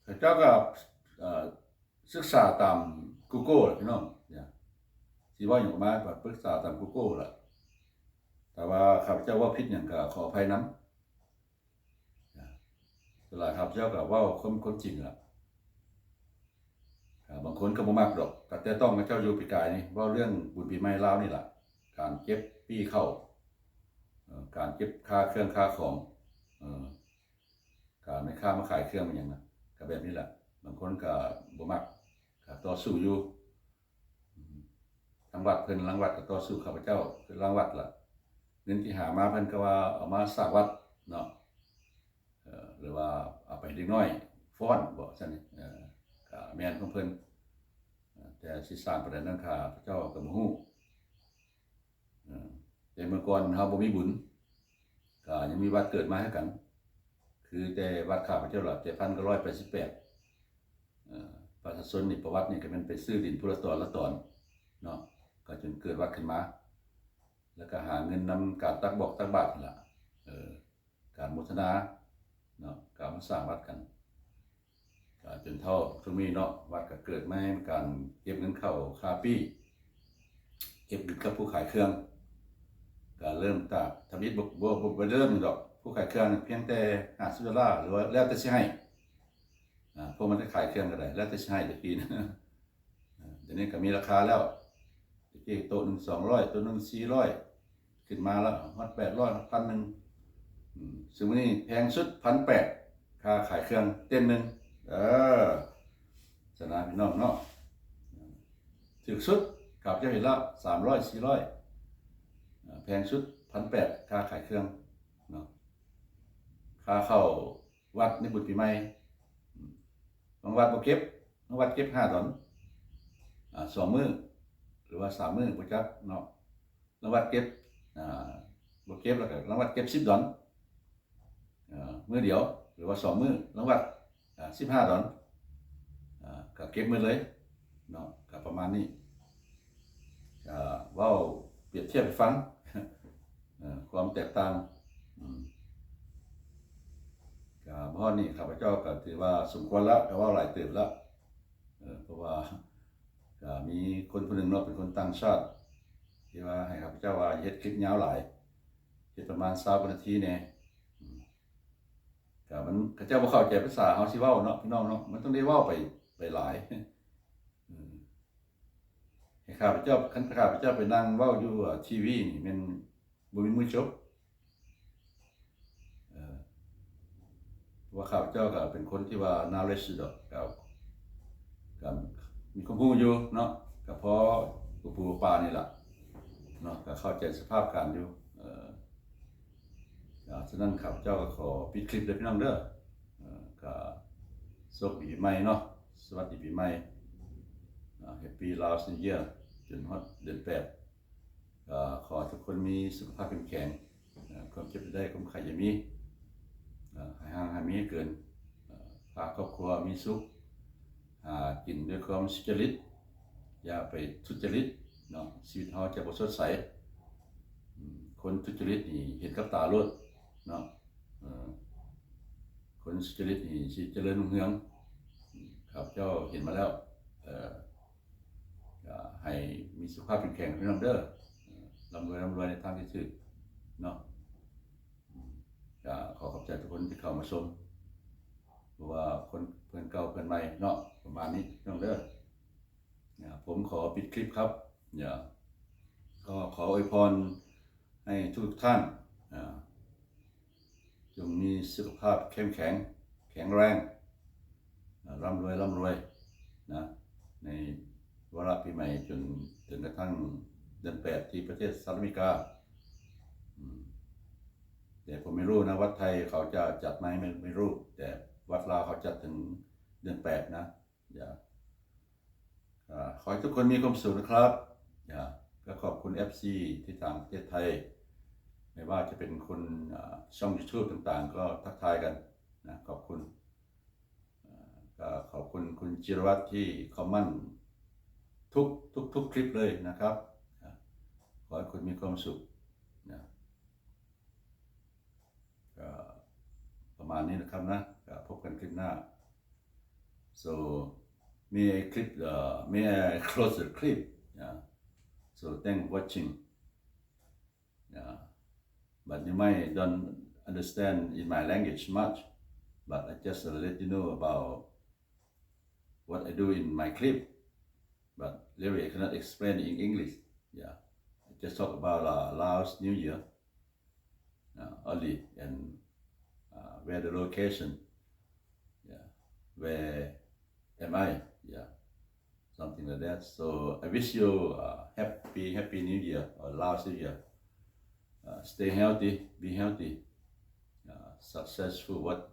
ເຂົາເຈົ້າກໍ ເອີ ສຶກສາຕາມ Google ລະພີ່ນ້ອງ ຊິເວົ້າຫຍັງອອກມາກໍປຶກສາຕາມ Google ລະ ຖ້າວ່າຂ້າພະເຈົ້າເວົ້າຜິດຫຍັງກໍຂໍອະໄພນຳ ສ່ວນຫຼາຍຂ້າພະເຈົ້າກໍເວົ້າຄວາມ ຄວາມຈິງລະ ບາງຄົນກໍບໍ່ມັກດອກ ກໍແຕ່ຕ້ອງເຂົາເຈົ້າຢູ່ປີກາຍນີ້ ເວົ້າເລື່ອງບຸນປີໃໝ່ລາວນີ້ລະ ການເກັບປີ້ເຂົ້າ ເອີ ການເກັບຄ່າເຄື່ອງຄ່າຂອງ ເອີ ການແມ່ຄ້າມາຂາຍເຄື່ອງຫຍັງນະ ກໍແບບນີ້ລະ ບາງຄົນກໍບໍ່ມັກ ກໍຕໍ່ສູ້ຢູ່ ທາງວັດເພິ່ນ ລາງວັດກໍຕໍ່ສູ້ຂ້າພະເຈົ້າ ຄືລາງວັດລະ ເງິນທີ່ຫາມາເພິ່ນກໍວ່າເອົາມາສ້າງວັດເນາະ ເອີ ຫຼືວ່າເອົາໄປເດັກນ້ອຍຟ້ອນບໍ ຊັ້ນນີ້ ເອີ ກໍແມ່ນຂອງເພິ່ນ ເອີ ແຕ່ຊິສ້າງປານໃດນັ້ນຂ້າພະເຈົ້າກໍບໍ່ຮູ້ ເອີ ແຕ່ເມື່ອກ່ອນເຮົາບໍ່ມີບຸນ ກໍຍັງມີວັດເກີດມາໃຫ້ກັນ ຄືແຕ່ວັດຂ້າພະເຈົ້າລະ ແຕ່ພັນເກົ້າຮ້ອຍແປດສິບແປດ ເອີ ປະຊາຊົນນີ້ ປະຫວັດນີ້ກໍແມ່ນໄປຊື້ດິນຜູ້ລະຕອນລະຕອນເນາະ ກໍຈົນເກີດວັດຂຶ້ນມາ ແລ້ວກໍຫາເງິນນຳການຕັກບອກຕັກບາດນີ້ລະ ເອີ ການໂມທະນາເນາະ ການມາສ້າງວັດກັນ ກໍຈົນເທົ່າທຸກມື້ນີ້ເນາະ ວັດກໍເກີດມາໃນການເກັບເງິນເຂົ້າຄ່າປີ້ ເກັບເງິນກັບຜູ້ຂາຍເຄື່ອງ ກໍເລີ່ມຈາກ ທຳອິດບໍ່ ບໍ່ ບໍ່ ບໍ່ໄດ້ເລີ່ມຫຍັງດອກ ຜູ້ຂາຍເຄື່ອງພຽງແຕ່ຫ້າສິບໂດລາ ຫຼືວ່າແລ້ວແຕ່ຊິໃຫ້ ອາ ພວກມັນໄດ້ຂາຍເຄື່ອງກໍໄດ້ ແລ້ວແຕ່ຊິໃຫ້ແຕ່ກີ້ນະ ອາ ດຽວນີ້ກໍມີລາຄາແລ້ວ ແຕ່ກີ້ໂຕະໜຶ່ງສອງຮ້ອຍ ໂຕະໜຶ່ງສີ່ຮ້ອຍ ຂຶ້ນມາແລ້ວຮອດແປດຮ້ອຍ ຮອດພັນໜຶ່ງ ອືມ ຊຶ່ງມື້ນີ້ແພງສຸດພັນແປດ ຄ່າຂາຍເຄື່ອງເຕັນໜຶ່ງ ເອີ ຊັ້ນນະພີ່ນ້ອງເນາະ ຖືກສຸດຂ້າພະເຈົ້າເຫັນແລ້ວສາມຮ້ອຍ ສີ່ຮ້ອຍ ເອີ ແພງສຸດພັນແປດ ຄ່າຂາຍເຄື່ອງເນາະ ຄ່າເຂົ້າ ວັດໃນບຸນປີໃໝ່ ອືມ ບາງວັດບໍ່ເກັບ ບາງວັດເກັບຫ້າດອນ ອາ ສອງມື້ ຫຼືວ່າສາມມື້ ບໍ່ຈັກເນາະ ລາງວັດເກັບ ອາ ບໍ່ເກັບ ແລ້ວກໍລາງວັດເກັບສິບດອນ ອາ ມື້ດຽວ ຫຼືວ່າສອງມື້ ລາງວັດ ອາ ສິບຫ້າດອນ ອາ ກໍເກັບໝົດເລີຍ ເນາະ ກໍປະມານນີ້ ກໍເວົ້າປຽບທຽບໃຫ້ຟັງ ເອີ ຄວາມແຕກຕ່າງ ອືມ ກໍຮອດນີ້ ຂ້າພະເຈົ້າກໍຖືວ່າສົມຄວນລະ ກໍເວົ້າຫຼາຍເຕີບລະ ເອີ ເພາະວ່າກໍມີຄົນຜູ້ໜຶ່ງເນາະ ເປັນຄົນຕ່າງຊາດ ທີ່ວ່າໃຫ້ຂ້າພະເຈົ້າວ່າເຮັດຄລິບຍາວຫຼາຍ ເຮັດປະມານຊາວກວ່ານາທີແດ່ ອືມ ກໍມັນ ເຂົາເຈົ້າບໍ່ເຂົ້າໃຈພາສາເຮົາຊິເວົ້າເນາະ ພີ່ນ້ອງເນາະ ມັນຕ້ອງໄດ້ເວົ້າໄປ ໄປຫຼາຍ ອືມ ໃຫ້ຂ້າພະເຈົ້າ ຄັນຂ້າພະເຈົ້າໄປນັ່ງເວົ້າຢູ່ທີວີນີ້ແມ່ນບໍ່ມີມື້ຈົບ ເອີ ເພາະວ່າຂ້າພະເຈົ້າກໍເປັນຄົນທີ່ວ່າ knowledge ດອກ ກໍ ກໍມີຄວາມຮູ້ຢູ່ເນາະ ກໍພໍປູປານີ້ລະເນາະ ກໍເຂົ້າໃຈສະພາບການຢູ່ ເອີ ອາ ສະນັ້ນຂ້າພະເຈົ້າກໍຂໍປິດຄລິບເດີພີ່ນ້ອງເດີ ເອີ ກໍໂຊກດີປີໃໝ່ເນາະ ສະຫວັດດີປີໃໝ່ ອາ Happy Laos New Year ຈົນຮອດເດືອນແປດ ກໍຂໍໃຫ້ທຸກຄົນມີສຸຂະພາບເຂັ້ມແຂງ ເອີ ຄວາມເຈັບຢ່າໄດ້ ຄວາມໄຂ້ຢ່າມີ ເອີ ໃຫ້ຮັ່ງໃຫ້ມີໃຫ້ເກີນ ເອີ ພາຄອບຄົວມີສຸກ ຫາກິນດ້ວຍຄວາມສຸຈະລິດ ຢ່າໄປທຸຈະລິດເນາະ ຊີວິດເຮົາຈະບໍ່ສົດໃສ ອືມ ຄົນທຸຈະລິດນີ້ເຫັນກັບຕາໂລດເນາະ ເອີ ຄົນສຸຈະລິດນີ້ຊິຈະເລີນຮຸ່ງເຮືອງ ຂ້າພະເຈົ້າເຫັນມາແລ້ວ ເອີ ກໍໃຫ້ມີສຸຂະພາບເຂັ້ມແຂງພີ່ນ້ອງເດີ ເອີ ລ່ຳລວຍ ລ່ຳລວຍໃນທາງທີ່ຖືກເນາະ ອືມ ກໍຂໍຂອບໃຈທຸກຄົນທີ່ເຂົ້າມາຊົມ ບໍ່ວ່າຄົນ ເພື່ອນເກົ່າເພື່ອນໃໝ່ເນາະ ປະມານນີ້ພີ່ນ້ອງເດີ ອາ ຜົມຂໍປິດຄລິບຄັບ ອາ ກໍຂໍອວຍພອນໃຫ້ທຸກໆທ່ານ ອາ ຈົ່ງມີສຸຂະພາບເຂັ້ມແຂງ ແຂງແຮງ ອາ ລ່ຳລວຍ ລ່ຳລວຍນະ ໃນວາລະປີໃໝ່ ຈົນ ຈົນກະທັ້ງເດືອນແປດ ທີ່ປະເທດສະຫະລັດອາເມລິກາ ອືມ ແຕ່ຜົມໄມ່ຮູ້ນະ ວັດໄທເຂົາຈະຈັດໄໝ ໄມ່ ໄມ່ຮູ້ ແຕ່ວັດລາວເຂົາຈັດເຖິງເດືອນແປດນະ ຢ່າ ອາ ຂໍໃຫ້ທຸກຄົນມີຄວາມສຸກນະຄັບ ຢ່າ ກໍຂອບຄຸນເອັຟຊີທີ່ທາງປະເທດໄທ ໄມ່ວ່າຈະເປັນຄົນ ອາ ຊ່ອງຢູທູບຕ່າງໆ ກໍທັກທາຍກັນນະ ຂອບຄຸນ ອາ ກໍຂອບຄຸນຄຸນຈິລະວັດທີ່ຄອມເມັນທຸກ ທຸກ ທຸກຄລິບເລີຍນະຄັບ ອາ ຂໍໃຫ້ຄຸນມີຄວາມສຸກນະ. ກໍປະມານນີ້ນະຄັບນະ ກໍພົບກັນຄລິບໜ້າ so may I clip uh, may I close the clip? Yeah, so thanks for watching. Yeah, but you might don't understand in my language much, but I just let you know about what I do in my clip. But really I cannot explain in English. Yeah, I just talk about uh, Laos New Year uh, only and uh, where the location, yeah, where am I, yeah, something like that. So I wish you uh, happy happy New Year or Laos New Year. Uh, stay healthy, be healthy, uh, successful what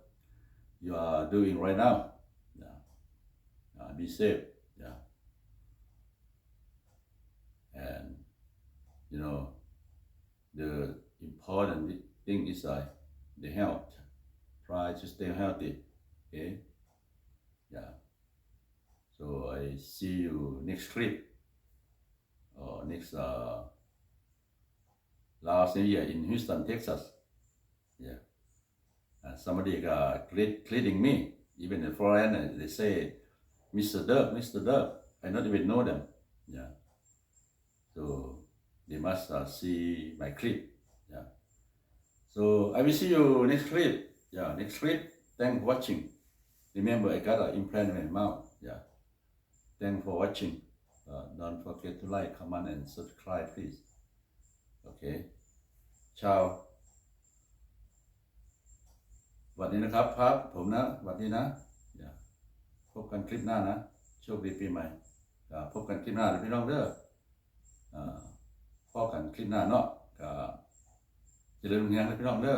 you are doing right now. Yeah, uh, be safe. Yeah. And you know the important thing is uh, the health. Try to stay healthy. Okay. Yeah. So I see you next clip or next uh, Laos New Year in Houston, Texas. Yeah. Uh, somebody uh, greet, greeting me. Even in foreign, uh, they say, Mister Dirk, Mister Dirk. I not even know them. Yeah. So they must uh, see my clip. Yeah. So I will see you next clip. Yeah, next clip. Thanks for watching. Remember, I got an implant in my mouth. Yeah. Thanks for watching. Uh, don't forget to like, comment, and subscribe, please. Okay. Ciao. ຫວັດດີນະຄັບ ພາບ ຜົມນະ ຫວັດດີນະ ຢ່າ ພົບກັນຄລິບໜ້ານະ ໂຊກດີປີໃໝ່ ກໍພົບກັນຄລິບໜ້າເດີພີ່ນ້ອງເດີ ອາ ພໍ້ກັນຄລິບໜ້າເນາະ ກໍຈະເລີນຮຸ່ງເຮືອງເດີພີ່ນ້ອງເດີ